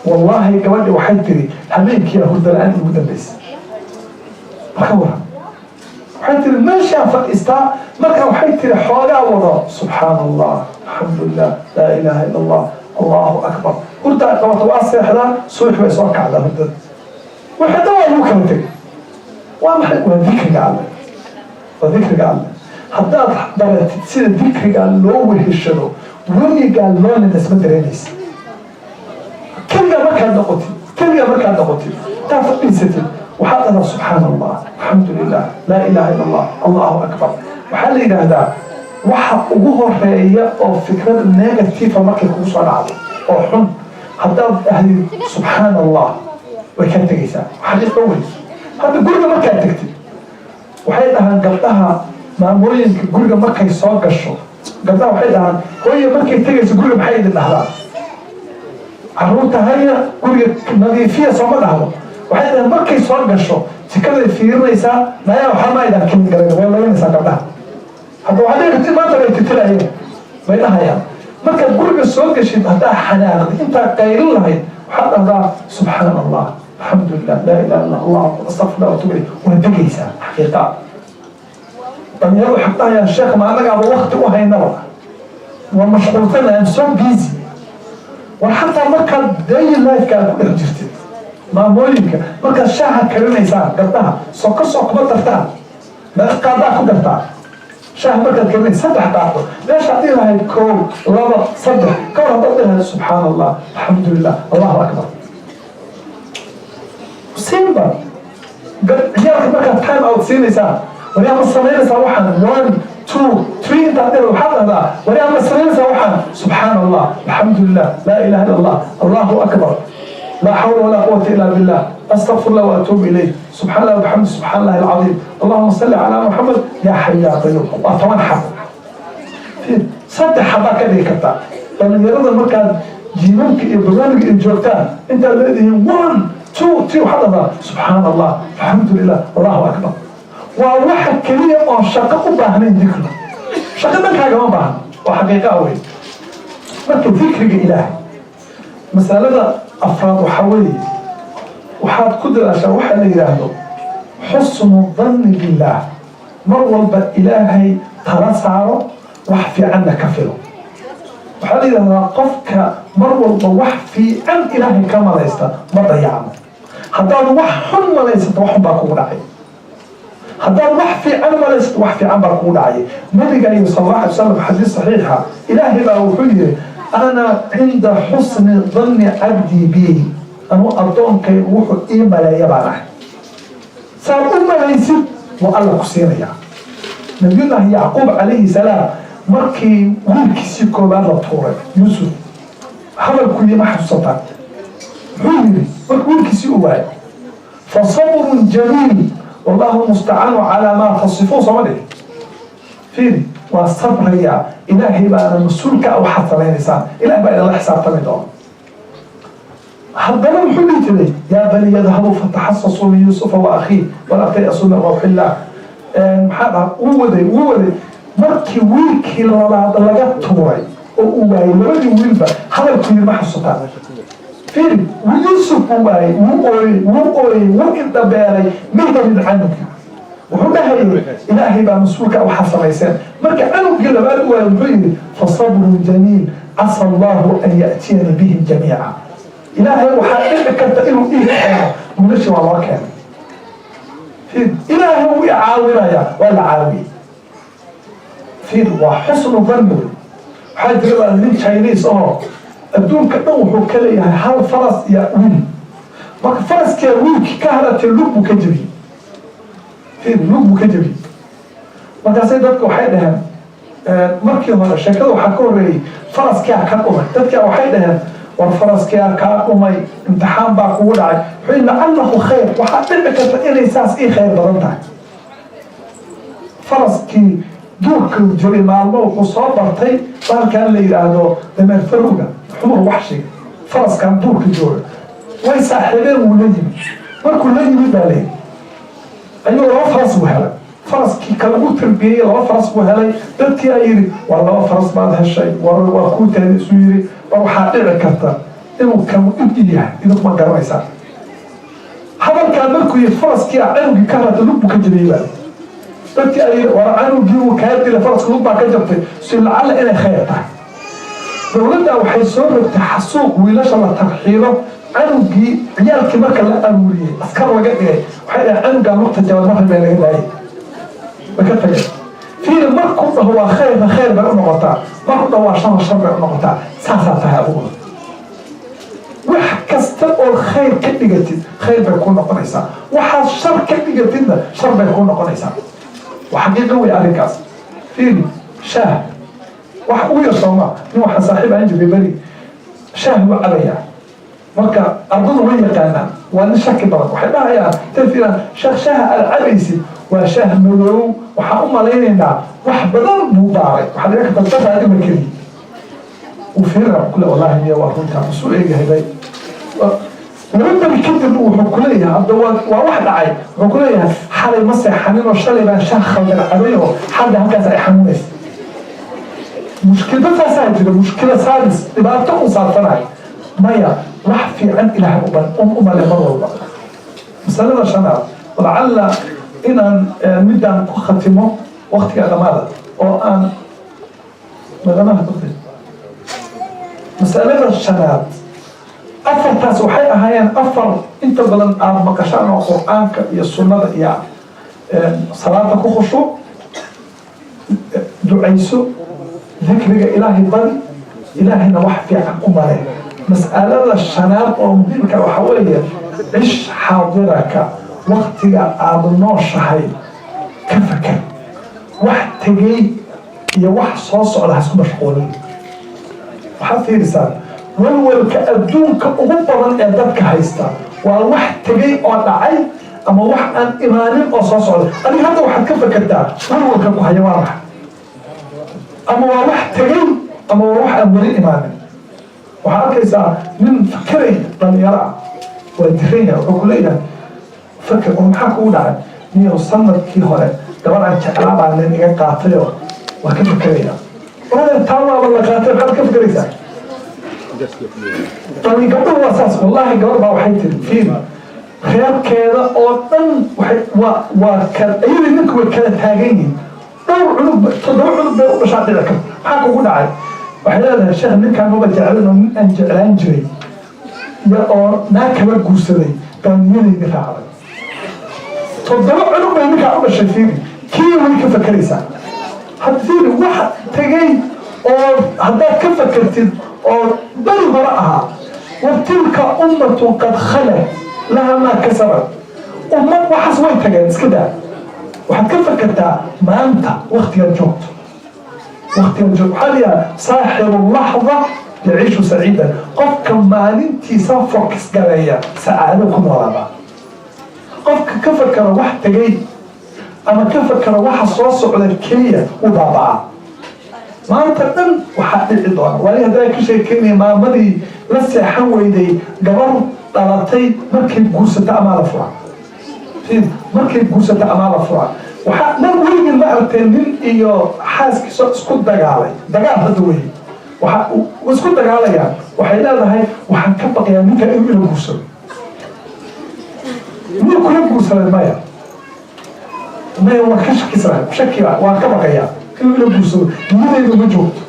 Wallaahi, gabadhi waxay tiri, habeenkiyaa hurda la-aan igu dambaysa. Marka waran, waxay tiri, meeshaan fadhiistaa. Marka waxay tiri, xoogaa wado, subxaana Allah, alxamdulilah, laa ilaaha ila Allah, allahu akbar, hurdaa qabato, waa seexdaa, subax bay soo kacdaa hurdada. Waxa dhan waa lagu kala tegay. Waa maxay? Waa dikriga Alle, waa dikriga Alle. Haddaad baratid sida dikriga loo weheshado, weligaa loneliness ma dareemaysa. Keligaa markaad noqotid, keligaa markaad noqotid, intaad fadhiisatid, waxaad dhahdaa subxaana Allah, alxamdu lilah, laa ilaha ila Allah, allahu akbar. Waxaa la yidhaahdaa, waxa ugu horeeya oo fikrad negative markay kugu soo dhacdo oo xun, haddaad dhahdid subxaana Allah, way kaa tegaysaa. Xaqiiqo wey. Hadda guriga markaad tegtid, waxay dhahaan gabdhaha maamooyinka, guriga markay soo gasho, gabdhaha waxay dhahaan, hooye markay tegayso guriga maxay idin dhahdaa? Caruurta haya, guriga nadiifiya, sooma dhahdo? Waxay dhahaan, markay soo gasho jikaday fiirinaysaa, nayaa waxaa ma aydan kin garan, way laynaysaa gabdhaha. Hadda waxaa dhici karti maanta bay titilayeen, bay dhahayaan. Markaad guriga soo gashid, haddaa xanaaqdi, intaa qaylin lahayd, waxaad dhahdaa subxaana Allah, alxamdulilah, laa ilaha illa Allah, astaqfirullah wa atuubu ilayh. Waa degaysaa. Xaqiiqa, dhalinyaradu waxay dhahayaan, sheekh, ma annagaaba wakti u haynaba? Waa mashquulsan, I'm so busy. War xataa markaad daily life-ka aad ku dhex jirtid, maamooyinka, markaad shaaha karinaysaan, gabdhaha soko soo kuma dartaan, meeqa qaadaa ku dartaa shaaha markaad karinaysa? Saddex qaado. Meeshaad dhihi lahayd kow, laba, saddex, ka war haddaad dhihi lahayd subxaana Allah, alxamdulilah, allahu akbar. Simba ciyaalka markaad time out siinaysaan, waryaa ma samaynaysaa waxaan? One, two, three, intaad dhihi, waxaad dhahdaa, waryaa ma samaynaysaa waxaan? Subxaana Allah, alxamdulilah, laa ilaha illa Allah, allahu akbar, laa xawla walaa quwata illa billah, astaqfir Allah waatuubu ilayh, subxaan Allah bixamdi, subxaan Allahi alcadiim, allahuma salli calaa Muxamed, yaa xay yaa qayuum. Waa 10 xabo. Saddex xabaa ka dhigi kartaa. Dhalinyarada, markaad jiimamka iyo barnaamijka iyo joogtaan, intaad leedihiin one, two, three, waxaad dhahdaa subxaan Allah, alxamdulilah, allahu akbar. Waa waxa keliya oon shaqo u baahnayn dikriga. Shaqo dhankaagama baahna, waa xaqiiqa wey. Marka dikriga Ilaahay. Masalada afraad waxaa weeye, waxaad ku dadaashaa waxa la yidhaahdo xusnu danni billaah. Mar walba Ilaahay tala saaro, wax fiicanna ka filo. Waxaa la yidhahdaa, qofka mar walba wax fiican Ilaahay ka malaysta ma dayacmo. Haddaad wax xun malaysato, wax xun baa kugu dhacay. Haddaad wax fiican malaysato, wax fiican baa kugu dhacay. Nabiga iyo sal alla alay wasalam, xadiis saxiixa, Ilaahay baa wuxuu yihi, ana cinda xusni danni cabdii bi, anuu addoonkaygu wuxuu ii maleeya baan ahay. Saad u malaysid wuu Alla ku siinayaa. Nabiyullaahi Yacquub calayhi salaam, markii wiilkiisii koobaad la tuuray, Yuusuf, hadalku yima xasuusataan? Muxuu yidhi markii wiilkiisii u waayay? Fasabrun jamiil, wallahu mustacaanu calaa maa tasifuun. Sooma dhihi? Fiiri, waa sabrayaa, Ilaahay baana mas-uulka ah. Waxaad samaynaysaan Ilahay baa idinla xisaabtami doona. Haddana muxuu dhihi jiray? Yaa bani yadhabuu fataxasasuu min Yuusufa wa akhiih walaa tayasuu min rawxillah. Maxaa dhaha? Wuu waday, wuu waday. Markii wiilkii labaad laga tuuray oo uu waayay labadii wiilba, hadalku yiri ma xasuusataa? Fiiri, Yuusuf buu waayay, wuu ooyey, wuu ooyey, wuu indhabeelay, ma helin canugii. Wuxuu dhahayay, Ilaahay baa mas-uulka waxaa samayseen. Marka canugii labaad u waayay, muxuu yidhi? Fasabrun jamiil. Casa Allahu an ya'tiyani bihim jamiica. Ilaahay waxaa dhici karta inuu ii keeno. Wiilashii waa loo keenay. Ilaahay wuu i caawinayaa, waa la caawiyey. Fiir, waa xusnu dhanni wey. Waxaa jira baa nin Chinese oo adduunka dhan wuxuu ka leeyahay hal faras iyo wiil. Marka faraskia wiilkii ka haratay lug buu ka jebiyey. Fiir, lug buu ka jebiyey. Markaasay dadka waxay dhaheen, markii hore sheekada waxaa ka horreeyey faraskia ka dhumay. Dadka waxay dhaheen, "War, faraskia kaa dhumay, imtixaan baa kugu dhacay." Wuxuu yidhi, "Lacalahu khayr, waxaa dhici karta inay saas ii khayr badan tahay." Faraskii duurka jiray maalmo wuxuu soo bartay bahalkan la yidhaahdo dameer farowga, xumur waxshiga, faraskan duurka jooga. Way saaxiibeen, wuu la yimid. Markuu la yimid baa layidhi ayuu laba faras buu helay. Faraskii kale u tarbiyeyey, laba faras buu helay. Dadkii aa yidhi, "War, laba faras baad heshay, war waa kuu tahay." Isu yidhi, "War, waxaa dhici karta inuu kanu dhib yahay, idinku ma garanaysaa." Hadalkaa markuu yidhi, faraskii a canugii ka harata lug buu ka jabiyey. Baa dadkii ay yidhi, "War, canugii wuu kaa dilay, faraska lug baa ka jabtay." Si lacalla inay khayr tahay. Dowladda waxay soo rogtay xasuuq, wiilasha la tarxiilo. Canugii, ciyaalkii marka la aruuriyey, askar laga dhigay, waxay dhaheen, "Canugaan lugta jaban marka baa laga daayay." Way ka tageen. Fiiri, markuu dhaho waa khayrna, khayr bay u noqotaa. Markuu dhaho waa sharna, shar bay u noqotaa. Saasaa tahay adiguna. Wax kasta oo khayr ka dhigatid, khayr bay ku noqonaysaa. Waxaad shar ka dhigatidna, shar bay ku noqonaysaa. Waa xaqiiqo wey arrinkaas. Fiiri, shaah wax ugu yar sooma. Nin waxaan saaxiib ahaan jiray, beri shaah buu cabayaa. Marka ardadu way yaqaanaan, waa nin shaki badan. Waxay dhahayaan intay fiiraan, "Sheekh, shaaha aad cabaysid waa shaah madow, waxaan u malaynaynaa wax badan buu baaray, waxaa dhici karta dad adiga keliya." Uu fiirina kule, "Wallahi miya, waa runtaa." Usuu eegahay bay laba beri kadib wuxuu kuleeyahay, hadda waa wax dhacay, wuxuu kuleeyahay, "Xalay ma seexanin oo shalay baan shaah khaldan cabay oo xadda halkaas ay xanuunaysa." Mushkilad saasaa jira, mushkila saadis, dhibaato u saabsanahay. Maya, wax fiican Ilaahay u male mar walba. Masalada shanaad, walacalla inaan midaan ku khatimo waktiga dhamaada oo aan madamaha. Masalada shanaad, afartaas waxay ahaayeen afar inta badan aada maqashaan oo Qur-aanka iyo sunnada iyo salaada ku khushuuc, ducayso, dikriga Ilaahay badi, Ilaahayna wax fiican u male. Mas'alada shanaad oo muhiimka waxaa weeye, cish xaadiraka, waktiga aada nooshahay ka fakar. Wax tegey iyo wax soo socda ha isku mashquulin. Waxaad fiirisaa, walwalka adduunka ugu badan ee dadka haysta waa wax tegey oo dhacay ama wax aan imaanin oo soo socda. Adiga hadda waxaad ka fakertaa, walwalka ku haya waa maxa? Ama waa wax tegey ama waa wax aan weli imaanin. Waxaad arkaysaa nin fakeray, dhalinyaro ah, waa diran yahay. Wuxuu kuleeyahay, "Faker oo maxaa kugu dhacay niyow? Sanadkii hore gabar aan jeclaa baa nin iga qaatayoo waa ka fakeraya." Walaal, taa waaba la qaatay, maxaad ka fakeraysaa? Bali gabdhuhu waa saas. Wallahi, gabar baa waxay tiri, fiiri, reerkeeda oo dhan waxay waa kala, iyadii ninku way kala taagan yihiin. Dhowr cunug, 7 cunug bay u dhashaa dhici karta. "Maxaa kugu dhacay?" Waxay leedahay, "Sheekh, ninkaan maba jeclin oo nin aan jeclaan jiray iyo oo naag kala guursaday baa niyadaydi raacday." 7 cunug bay ninkaa u dhashay. Fiiri, kii way ka fakeraysaa hadda. Fiiri, wax tegay oo haddaad ka fakertid oo beri hore ahaa. Wa tilka ummatun qad khalat, laha maa kasabat. Ummad waxaas way tageen, iska daa. Waxaad ka fakertaa maanta, waktigaad joogto, waktigaad joogto. Waxaa la yidhaha, saaxibu laxda yaciishu saciidan. Qofka maalintiisa focus gareeya sacaado ku noolaada. Qofka ka fakera wax tegay ama ka fakera waxa soo socda keliya u baaba'aa. Maanta dhan waxaa dhici doona waali haddaa ka sheekeynaya maamadii la seexan weyday gabar dhalatay markay guursata amaa la fura, markay guursata amaa la fura. Waxaa mar weligin ma aragtee nin iyo xaaskiisa isku dagaalay? Dagaal hadda wey, waxa isku dagaalayaan. Waxay leedahay, "Waxaan ka baqayaa ninkan inuu ila guursado." "Miyuu kula guursaday?" "Maya, maya, waan ka shakisanahay, shakiba waan ka baqayaa inuu ila guursado, niyadaydu ma joogto,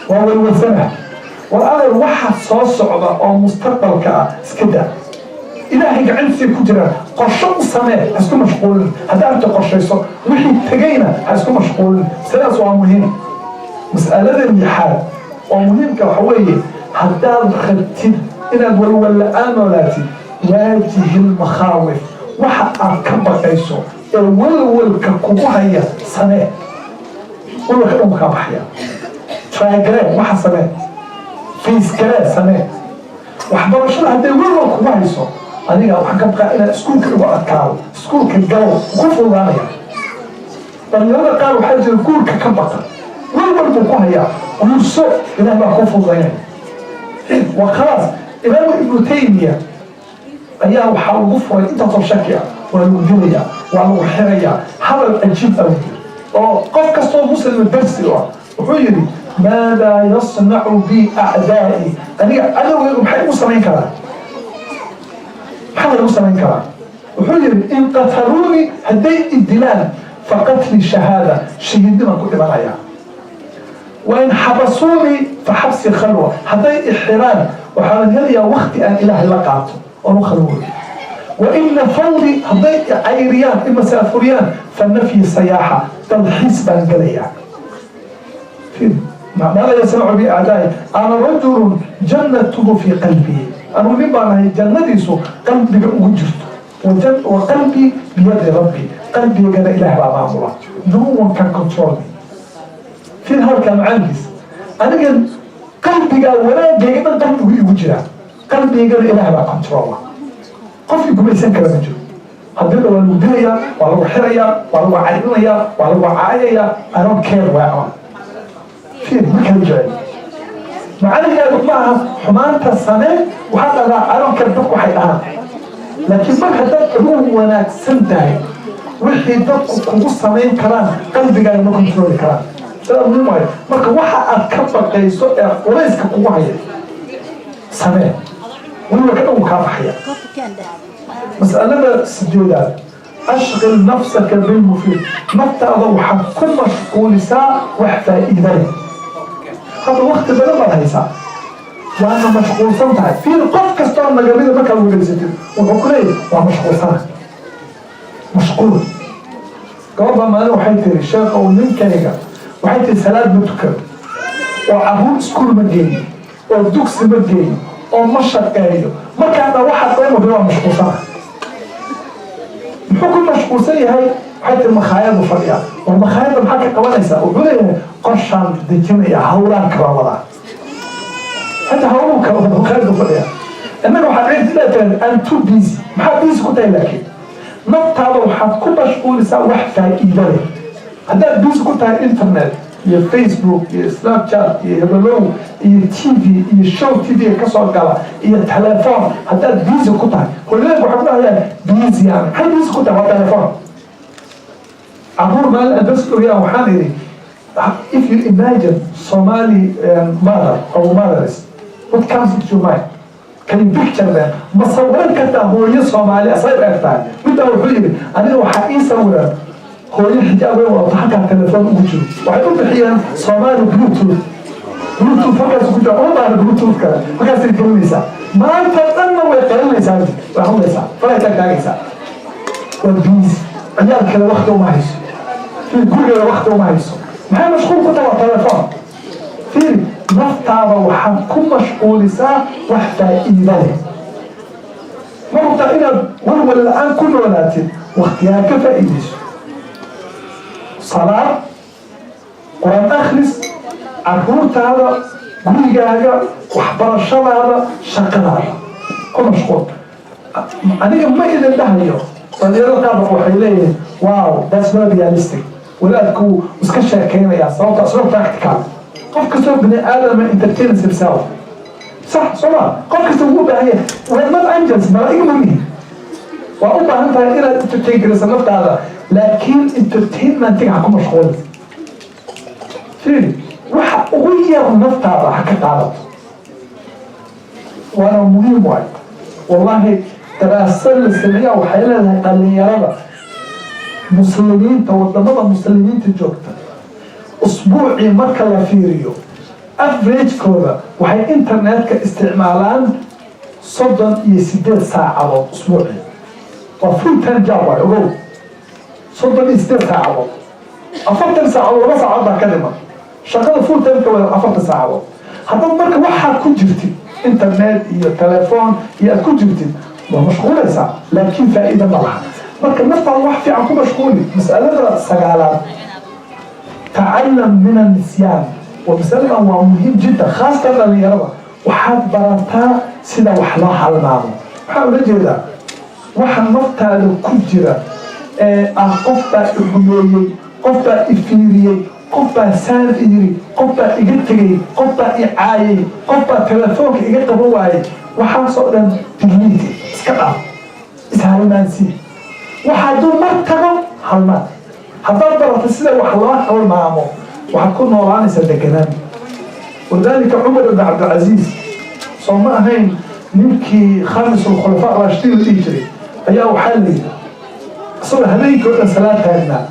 waa walwalsanaha." War adeer, waxa soo socda oo mustaqbalka ah iska daa, Ilaahay gacantiisay ku jiraan. Qorsho u samee, ha isku mashquulin. Haddaa arta qorshayso, wixii tegayna ha isku mashquulin. Sidaas waa muhiim. Mas'alada lixaad oo muhiimka waxa weeye, haddaad rabtid inaad walwal la'aan noolaatid, واجه المخاوف. Waxa aad ka baqayso ee walwalka kugu haya samee, walwalka dhan kaa baxaya. Try garee, waxa samee, face garee, samee. Waxbarashada hadday walwal kugu hayso, adiga waxaan ka baqaa inaad iskuulka igu adkaado, iskuulka galow, ku fududaanaya. Dhalinyarada qaar waxaa jira guurka ka baqa, walwal buu ku hayaa. Guurso, Ilaah baa kuu fududaynaya. Waa khalaas. Imaamu Ibnu Taymiya ayaa waxaa lagu furay intaasoo shaki ah: waa lagu dilayaa, waa lagu xirayaa. Hadal cajiib ah oo qof kastoo Muslima darsi u ah wuxuu yidhi: ماذا يصنع بي أعدائي؟ Aniga cadowgaygu maxay igu samayn karaan? Maxaa lagu samayn karaa? Wuxuu yidhi: إن قتلوني, hadday idilaan, فقتلي شهادة, shahiidnimaan ku dhimanayaa. وإن حبسوني فحبسي خلوة, hadday ixiraan, waxaan helayaa wakti aan Ilaahay la qaato oon u khalwoodo. وإن نفوني, hadday cayriyaan, imasaafuriyaan, فنفيي سياحة, dalxiis baan gelayaa. ماذا يصنع بي أعدائي؟ أنا رجل جنته في قلبي. Anugu nin baan ahay jannadiisu qalbiga ugu jirto. وقلبي بيد ربي, qalbigana Ilaah baa maamula. No one can control me. Fiir halkaa macaankiis: aniga qalbigaa wanaagayga dhan qalbigu igu jiraa, qalbigaygana Ilaah baa controla, qofkii gumaysan kara ma jiro. Haddii waa lagu dilayaa, waa lagu xirayaa, waa lagu cayrinayaa, waa lagu caayayaa, I don't care. Waa fiir, ma kala jecel. Macnaheedu ma aha xumaanta samee. Waxaa dhadaa I don't care dadku waxay dhahaan, laakiin mar haddaad adigu wanaagsan tahay, wixii dadku kugu samayn karaan qalbigaaga ma controli karaan. Sidaa muhiim waayo. Marka waxa aad ka baqayso ee culayska kugu haya samee, weliba ka dhan kaa baxaya. Mas'alada sideedaad: أشغل نفسك بالمفيد. Naftaada waxaad ku mashquulisaa wax faa'iida leh. Hadda wakti badan baad haysaa, waana mashquulsan tahay. Fiir, qof kastoo nagamida markaad wareysatid wuxuu ku leeyahy waa mashquulsana, mashquul. Gabar baa maalin waxay tiri: "Sheekhow, ninkayga," waxay tiri, "salaad ma tukado, oo caruur iskuul ma geeyo, oo dugsi ma geeyo, oo ma shaqeeyo." Markaana waxaad dhan waa mashquulsana. Muxuu ku mashquulsan yahay? Waxay tiri: "Makhaayadu fadhiya." War, makhaayadda maxaa ka qabanaysaa? Wuxuu leeyahay: "Qorshaan dejinaya, hawlaan kala wadaa." Hata hawluu kala wada, makhaayadu fadhiya. Innaga waxaad cirti leetahay: "I'm too busy." Maxaa busy ku tahay? Laakiin naftaada waxaad ku mashquulisaa wax faa'iido leh. Haddaad busy ku tahay internet iyo Facebook iyo Snapchat iyo hebelow iyo TV iyo show TV kasoo gala iyo telefoon, haddaad busy ku tahay, hooyooyinka waxay ku dhahayaan busy aan. Maxay busy ku tahay? Waa telefoon. Caruur maalin aan darsi ogayaan waxaan idhi: "If you imagine Somali mother or mothers, what comes into your mind? Can you picture them? Ma sawiran kartaa hooyo Soomaali asay u eg tahay?" Middaa wuxuu yidhi: "Aniga waxaa ii sawiran hooyo xijaab way wadato, halkaa telefoon ugu jiro." Waxay u bixiyeen Soomaali Bluetooth. Bluetooth halkaas ku jira, uma baahna Bluetooth kale. Halkaasay gelinaysaa, maanta dhanna way qaylinaysaa, way hadlaysaa, faray taagtaagaysaa, waa busy. Ciyaalkeeda wakti uma hayso, gurigeeda wakti uma hayso. Maxay mashquul ku tahay? Waa telefoon. Fiiri, naftaada waxaad ku mashquulisaa wax faa'iida leh. Ma rabtaa inaad walwal la'aan ku noolaatid? Waktigaa ka faa'iidayso: salaad, Qur-aan akhris, caruurtaada, gurigaaga, waxbarashadaada, shaqadaada ku mashquul. Aniga ma idin dhahayo. Dhalinyarada qaar waxay leeyihiin: "Wow, that's not realistic." Wadaadku iska sheekaynayaa, sababta it's not practical. Qof kastoo bini aadama entertains himself, sax soo ma? Qof kasta wuu u baahan yahay. We're not angels, malaa'ig ma nihin. Waa u baahan tahay inaad entertain garayso naftaada, laakiin entertainmentiga ha ku mashquulin. Fiiri, waxa ugu yar naftaada ha ka qaadato, waana muhiim waay. Wallahi, daraasad la sameeyaa waxay leedahay dhalinyarada Muslimiinta wadamada Muslimiinta joogta, usbuucii marka la fiiriyo, Averagekooda waxay internetka isticmaalaan 38 saacadood usbuucii. Waa full time job waay, ogow. 38 saacadood, 40 saacadood, 2 saacadood baa ka dhiman. Shaqada full timeka waa 40 saacadood. Haddaad marka waxaad ku jirtid internet iyo telefoon iyo aad ku jirtid, waa mashquulaysaa, laakiin faa'iida ma laha. Marka naftaada wax fiican ku mashquuli. Mas'alada sagaalaad, tacalam min annisyaan. Waa masaladan, waa muhiim jiddan, khaasatan dhalinyarada. Waxaad barataa sida wax loo halmaamo. Waxaan ula jeedaa, waxa naftaada ku jira ee ah qof baa i xumeeyey, qof baa i fiiriyey, qof baa saan i yiri, qof baa iga tegey, qof baa i caayay, qof baa telefoonka iga qaban waayey, waxaasoo dhan delete, iska dhaaf, ishalmaansii. Waxa hadduu mar tago, halmaan. Haddaad barato sida wax loo halmaamo, waxaad ku noolaanaysaa deganaan. Walidaalika Cumar ibn Cabdilcasiis, soo ma ahayn ninkii khamis alkhulafaa raashidiin la dhihi jiray, ayaa waxaa la yidhi isagoo habeenkii oo dhan salaad taagnaa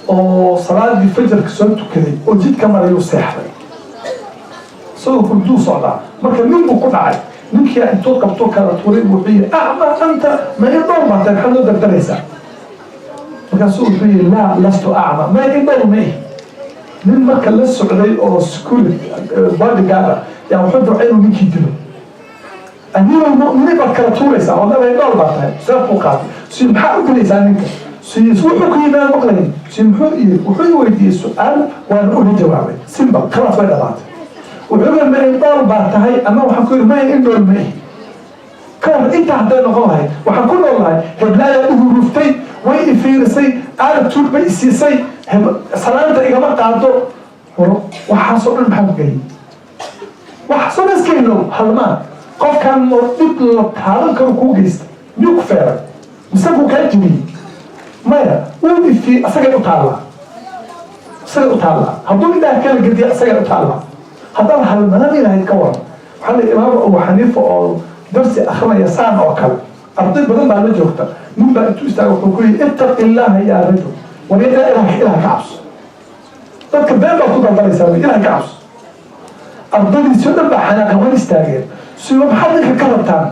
oo salaadii fajarka soo tukaday oo jidka marayuu seexday, isagoo hurduu socdaa. Marka nin buu ku dhacay. Ninkii intuu qabto kala tuuray wuxuu yidhi: "Acma anta? Ma indhool baa tahay? Maxaad noo dardaraysaa?" Markaasuu wuxuu yidhi: "Laa, lastu acma, ma indhool ma ihi." Nin marka la socday oo security bodyguard ah yaa wuxuu damcay inuu ninkii dilo. Amiirulmuminiin baad kala tuuraysaa oo laba indhool baa tahay? Seef buu qaatay. Si maxaa u dilaysaa ninka? Si wuxuu ku yimaad maqlayn. Si muxuu yiri? Wuxuu i weydiiyey su-aal, waana uga jawaabay. Simple, khalaas, way dhamaatay. Wuxuu yiri: "Ma indhool baa tahay?" Ama waxaan ku yidhi: "Maya, indhool ma ihi." Ka hor intaa hadday noqon lahayd, waxaan ku nool lahay heblaayaa i huruftay, way i fiirisay, attitude bay isiisay, salaanta igama qaado. Waxaasoo dhan maxaa ku geliyay? Waxaasoo dhan iska ilow, halmaan. Qofkan oo dhib la taaban karo kuu geysta, miyuu ku feeray mise kuu kaa jebiyey? Maya, wuu ifi, asagay u taallaa, isagay u taallaa. Hadduu indhaha kala gediya, isagay u taallaa. Haddaad halmaami lahayd, ka waran? Waxaa la Imaam Abu Xaniifa oo darsi akrinaya saan oo kale, arday badan baa la joogta. Nin baa intuu istaaga wuxuu ku yidhi: "Ittaqi illaaha yaa rajul, war ilaah, ilaah ka cabso, dadka been baad ku daldalaysaa, ilaah ka cabso." Ardadiisii o dhan baa xanaaqan, waan istaageen. Siba maxaad ninka ka rabtaan?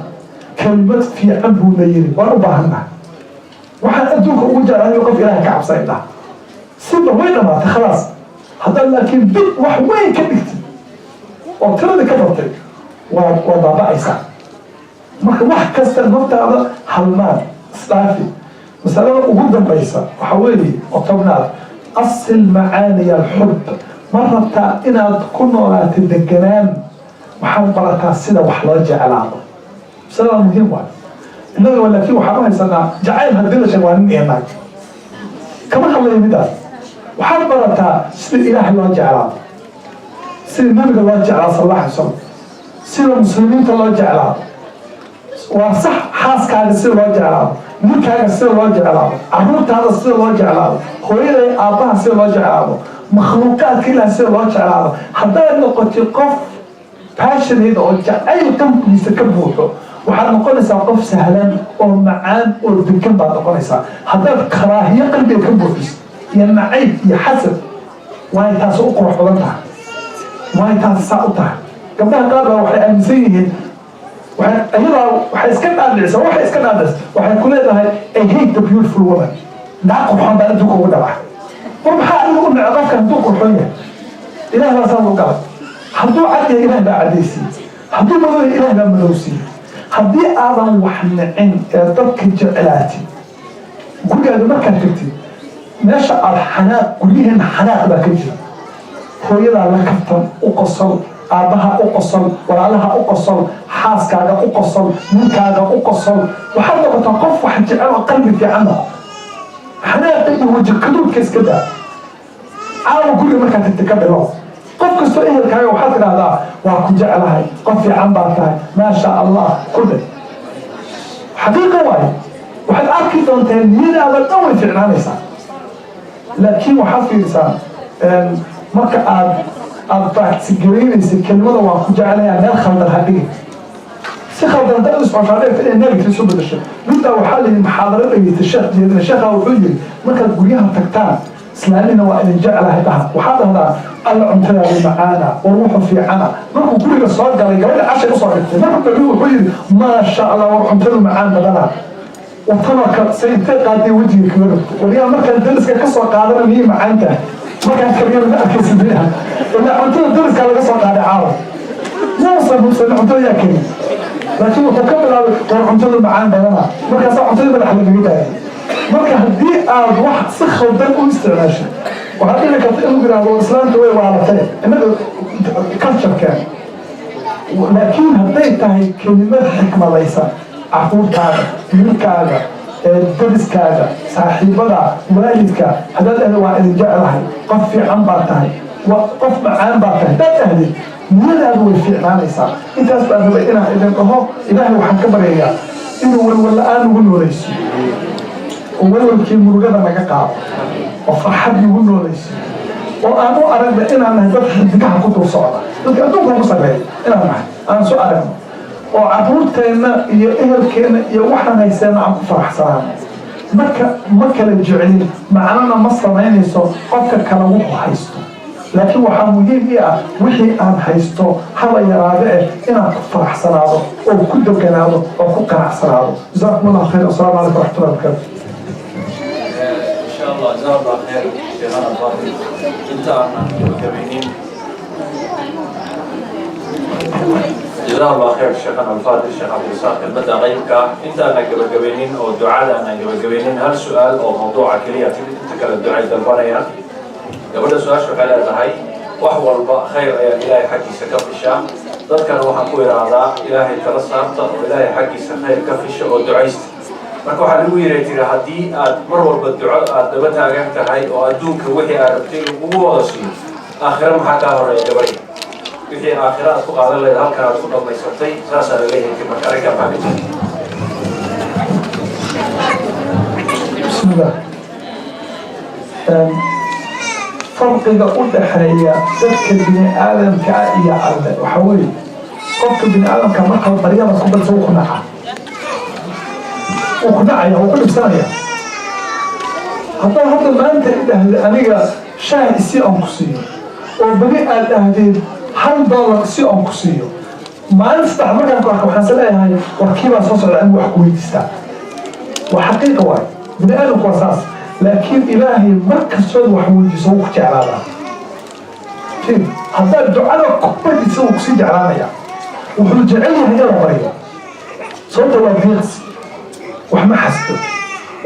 Kelimad fiican buuna yiri, waan u baahannahay. Waxaan adduunka ugu jeclahay qof ilaah ka cabsa indhaha. Siba way dhamaatay, khalaas. Haddaad laakiin big wax weyn ka dhigtid oo tiradii ka bartay, waa baaba'aysaa. Marka wax kasta naftaada halmaan, isdhaafi. Masalada ugu dambaysa waxaa weeye oo 10aad: asil macaaniya alxub. Ma rabtaa inaad ku noolaatay deganaan? Waxaad barataa sida wax loo jeclaado. Masalada muhiim waay. Innaga laakiin waxaan u haysanaa jacayl haddii la sheego waa nin iyo naag. Kama hadlayo midaas. Waxaad barataa sida Ilaahay loo jeclaado, sida Nabiga loo jeclaado sal alla alay wasalam, sida muslimiinta loo jeclaado. Waa sax, xaaskaaga sida loo jeclaado, ninkaaga sida loo jeclaado, caruurtaada sida loo jeclaado, hooyada, aabbaha sida loo jeclaado, makhluuqaadka Ilaah sida loo jeclaado. Haddaad noqotay qof passionate oo jacayl qalbigiisa ka buuxo, waxaad noqonaysaa qof sahlan oo macaan oo degan baad noqonaysaa. Haddaad karaahiyo qalbiga ka buuxiso iyo nacayb iyo xasad, waay taasi u qurux badan tahay, waay taasi saa u tahay. Gabdhaha qaar baa waxay aaminsan yihiin, waxay iyadaa waxay iska dhaadhicisa, waxay iska dhaadhicisa, waxay ku leedahay: "I hate the beautiful woman, naag qurxoon baan adduunka ugu dhaca." War maxaa adiga u naca qofka hadduu qurxoon yahay? Ilaah baa saas u galay. Hadduu cad yahay, Ilaah baa cadaysiiyey. Hadduu madow yahay, Ilaah baa madowsiiyey. Haddii aadan wax nicin ee dadka jeclaatid, gurigaaga markaad tagtid, meesha aad xanaaq, guryaheena xanaaq baa ka jira. Hooyadaa la kaftan, u qosol, aabbaha u qosol, walaalaha u qosol, xaaskaaga u qosol, ninkaaga u qosol. Waxaad noqotaa qof wax jecel oo qalbi fiican noqo. Xanaaqa iyo waji kaduudka iska daa. Caawa guriga markaad tagtid ka bilow. Qof kastoo ehelkaaga waxaad tidhahdaa: "Waa ku jeclahay, qof fiican baa tahay, maasha Allah," ku dhe. Xaqiiqa waaye, waxaad arki doontaa niyadaada dhan way fiicnaanaysaa. Laakiin waxaad fiirisaa, marka aad practice-garaynaysa kelimada "waan ku jeclayaa", meel khaldan ha dhigin. Si khaldan haddaad u isticmaasho, dhigta inay negative isu bedesho. Middaa waxaa la yidhi, muxaadaro dhegeystay sheekh jeedina. Sheekhaa wuxuu yidhi: markaad guryaha tagtaan Islaamina waa idin jeclahay dhaha. Waxaa dhahdaa, "Alla, cuntadaadu macaana, war wuxuu fiicana." Markuu guriga soo galay, gabadha cashay usoo dhigtay, markuu gabi wuxuu yidhi, "Maasha Allah, war cuntadu macaan badana." Watanoo say intay qaaday wejiga kaga dhigtay. Waryaa, markaan dariska ka soo qaadana miyay macaan tahay? Markaan kariyana ma arkaysa miyaha? Ilaa cuntada dariska laga soo qaaday caawa. Muusan hubsan cuntada yaa keni, laakiin wuxuu ka bilaabay, "War, cuntada macaan badana." Markaasaa cuntada madaxa lagaga daayay. Marka haddii aad wax si khaldan u isticmaasho, waxaad dhici karta inuu yidhaahdo, "Islaamta way waalatay." Innaga culturekeen. Laakiin hadday tahay kelimad xikmadaysan, caruurtaada, wiilkaaga, dariskaaga, saaxiibada, waalidka, haddaad ahda, "Waa idin jeclahay, qof fiican baa tahay, qof macaan baa tahay," haddaad ahdid, niyadaadu way fiicnaanaysaa. Intaas baan rabay inaan idin dhaho. Ilaahay waxaan ka baryayaa inuu walwal la-aan ugu noolaysiiyo, oo walwalkii murugada naga qaado, oo farxad nagu noolaysiiyo, oo aan u aragna inaan nahay dad xidigaha ku dul socda, dadka adduunka ugu sarreeya inaan nahay aan soo aragno, oo caruurteenna iyo ehelkeenna iyo waxaan hayseenna aan ku faraxsanaano. Marka ma kala jecelin, macnana ma samaynayso qofka kale wuxuu haysto, laakiin waxaa muhiim ii ah wixii aan haysto, haba yaraade eh, inaan ku faraxsanaado oo ku deganaado oo ku qanacsanaado. Jazaakum Allahu khayr. Asalaamu calaykum waraxmatullahi wabarakatu. إن شاء الله، جزاه الله خير شيخنا الفاضل. انت gabagabaynin. جزاه الله خير شيخنا الفاضل الشيخ عبد الرزاق kelmadda qaybka ah. Inta aanan gabagabaynin oo ducada aanan gabagabaynin, hal su-aal oo mawduuca keliya timid, inta kale ducay dalbanayaan. Gabadha su-aasha waxay leedahay, wax walba khayr ayaan Ilaahay xaggiisa ka fishaa. Dadkana waxaan ku idhaahdaa, Ilaahay tala saarta oo Ilaahay xaggiisa khayr ka fisha oo ducaysta. Marka waxaa lagu yiri tiri, haddii aad mar walba duco aad daba taagan tahay oo adduunka wixii aad rabtay lagugu wada siiyo, aakhiro maxaa kaa horeeya? Gabadhi, wixii aakhiro aad ku qaadan lahayd halkan aad ku dhammaysatay, saasaa la leeyahay. Marka arrinkaa maxaa ka jira? Bismillah. Farqiga u dhaxeeya dadka bini aadamka ah iyo Alle waxaa weeye, qofka bini aadamka marka baryada ku balsa, wuu ku naca, wuu ku nacaya, wuu ku dhibsanaya. Haddaad hadda maanta idhahda, "Aniga shaah isi aan ku siiyo," oo beri aad dhahdeed, "$1 isi aan ku siiyo," maalin saddex markaan ku arko, waxaan is leeyahay, "Warkii baa soo socda, anigu wax ku weydiistaa." Waa xaqiiqa waay, bini aadamku waa saas. Laakiin Ilaahay mar kastood wax weydiiso, wuu ku jeclaadaa. Haddaad ducada ku badiso, wuu kusii jeclaanaya. Wuxuu jecel yahay in la baryo, sababta waa deeqsi, wax ma xasdo.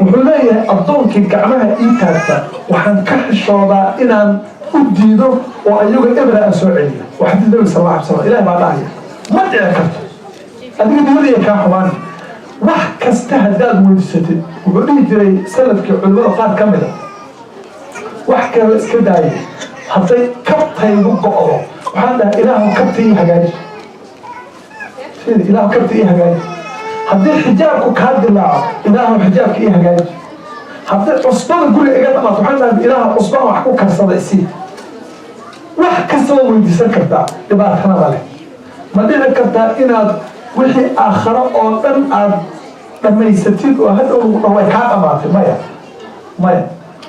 Wuxuu leeyahay, "Addoonkii gacmaha ii taagta, waxaan ka xishoodaa inaan u diido oo ayago ebra aan soo celiyo." Waa xadiis Nabiga sal alla alay slam. Ilahi baa dhahaya, ma dhici karto adiga dibadaya kaa xumaan. Wax kasta haddaad weydiisatid, wuxuu dhihi jiray salafkii, culimada qaar ka mida, wax kale iska daayay, hadday kabtaygu go'do, waxaan dhahay, "Ilaahu, kabta ii hagaaji. Ilaahu, kabta ii hagaaji." Haddii xijaabku kaa dilaaco, "Ilaahu, xijaabka ii hagaaji." Haddii cusbada guriga iga dhamaato, waxaan dhahay, "Ilaahu, cusbaan wax ku karsada isii." Wax kasta waad weydiisan kartaa, dhibaatana ma leh. Ma dhici kartaa inaad wixii aakharo oo dhan aad dhammaysatid oo hadhow lagu dhaho, "Way kaa dhamaatay"? Maya, maya.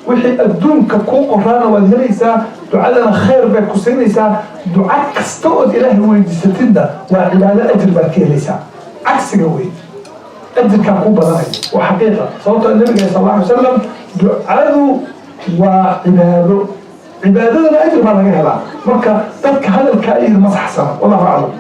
Wixii adduunka kuu qoraana waad helaysaa, ducadana khayr bay ku siinaysaa. Duca kasta ood Ilaahay weydiisatidna waa cibaado, ajir baad ka helaysaa. Cagsiga wey, ajirkaa kuu badanaya, waa xaqiiqa. Sababtoo nabiga sal alla alay wasalam, ducadu waa cibaado, cibaadadana ajir baa laga helaa. Marka dadka hadalkaa iyo ma saxsana. Wallahu aclam.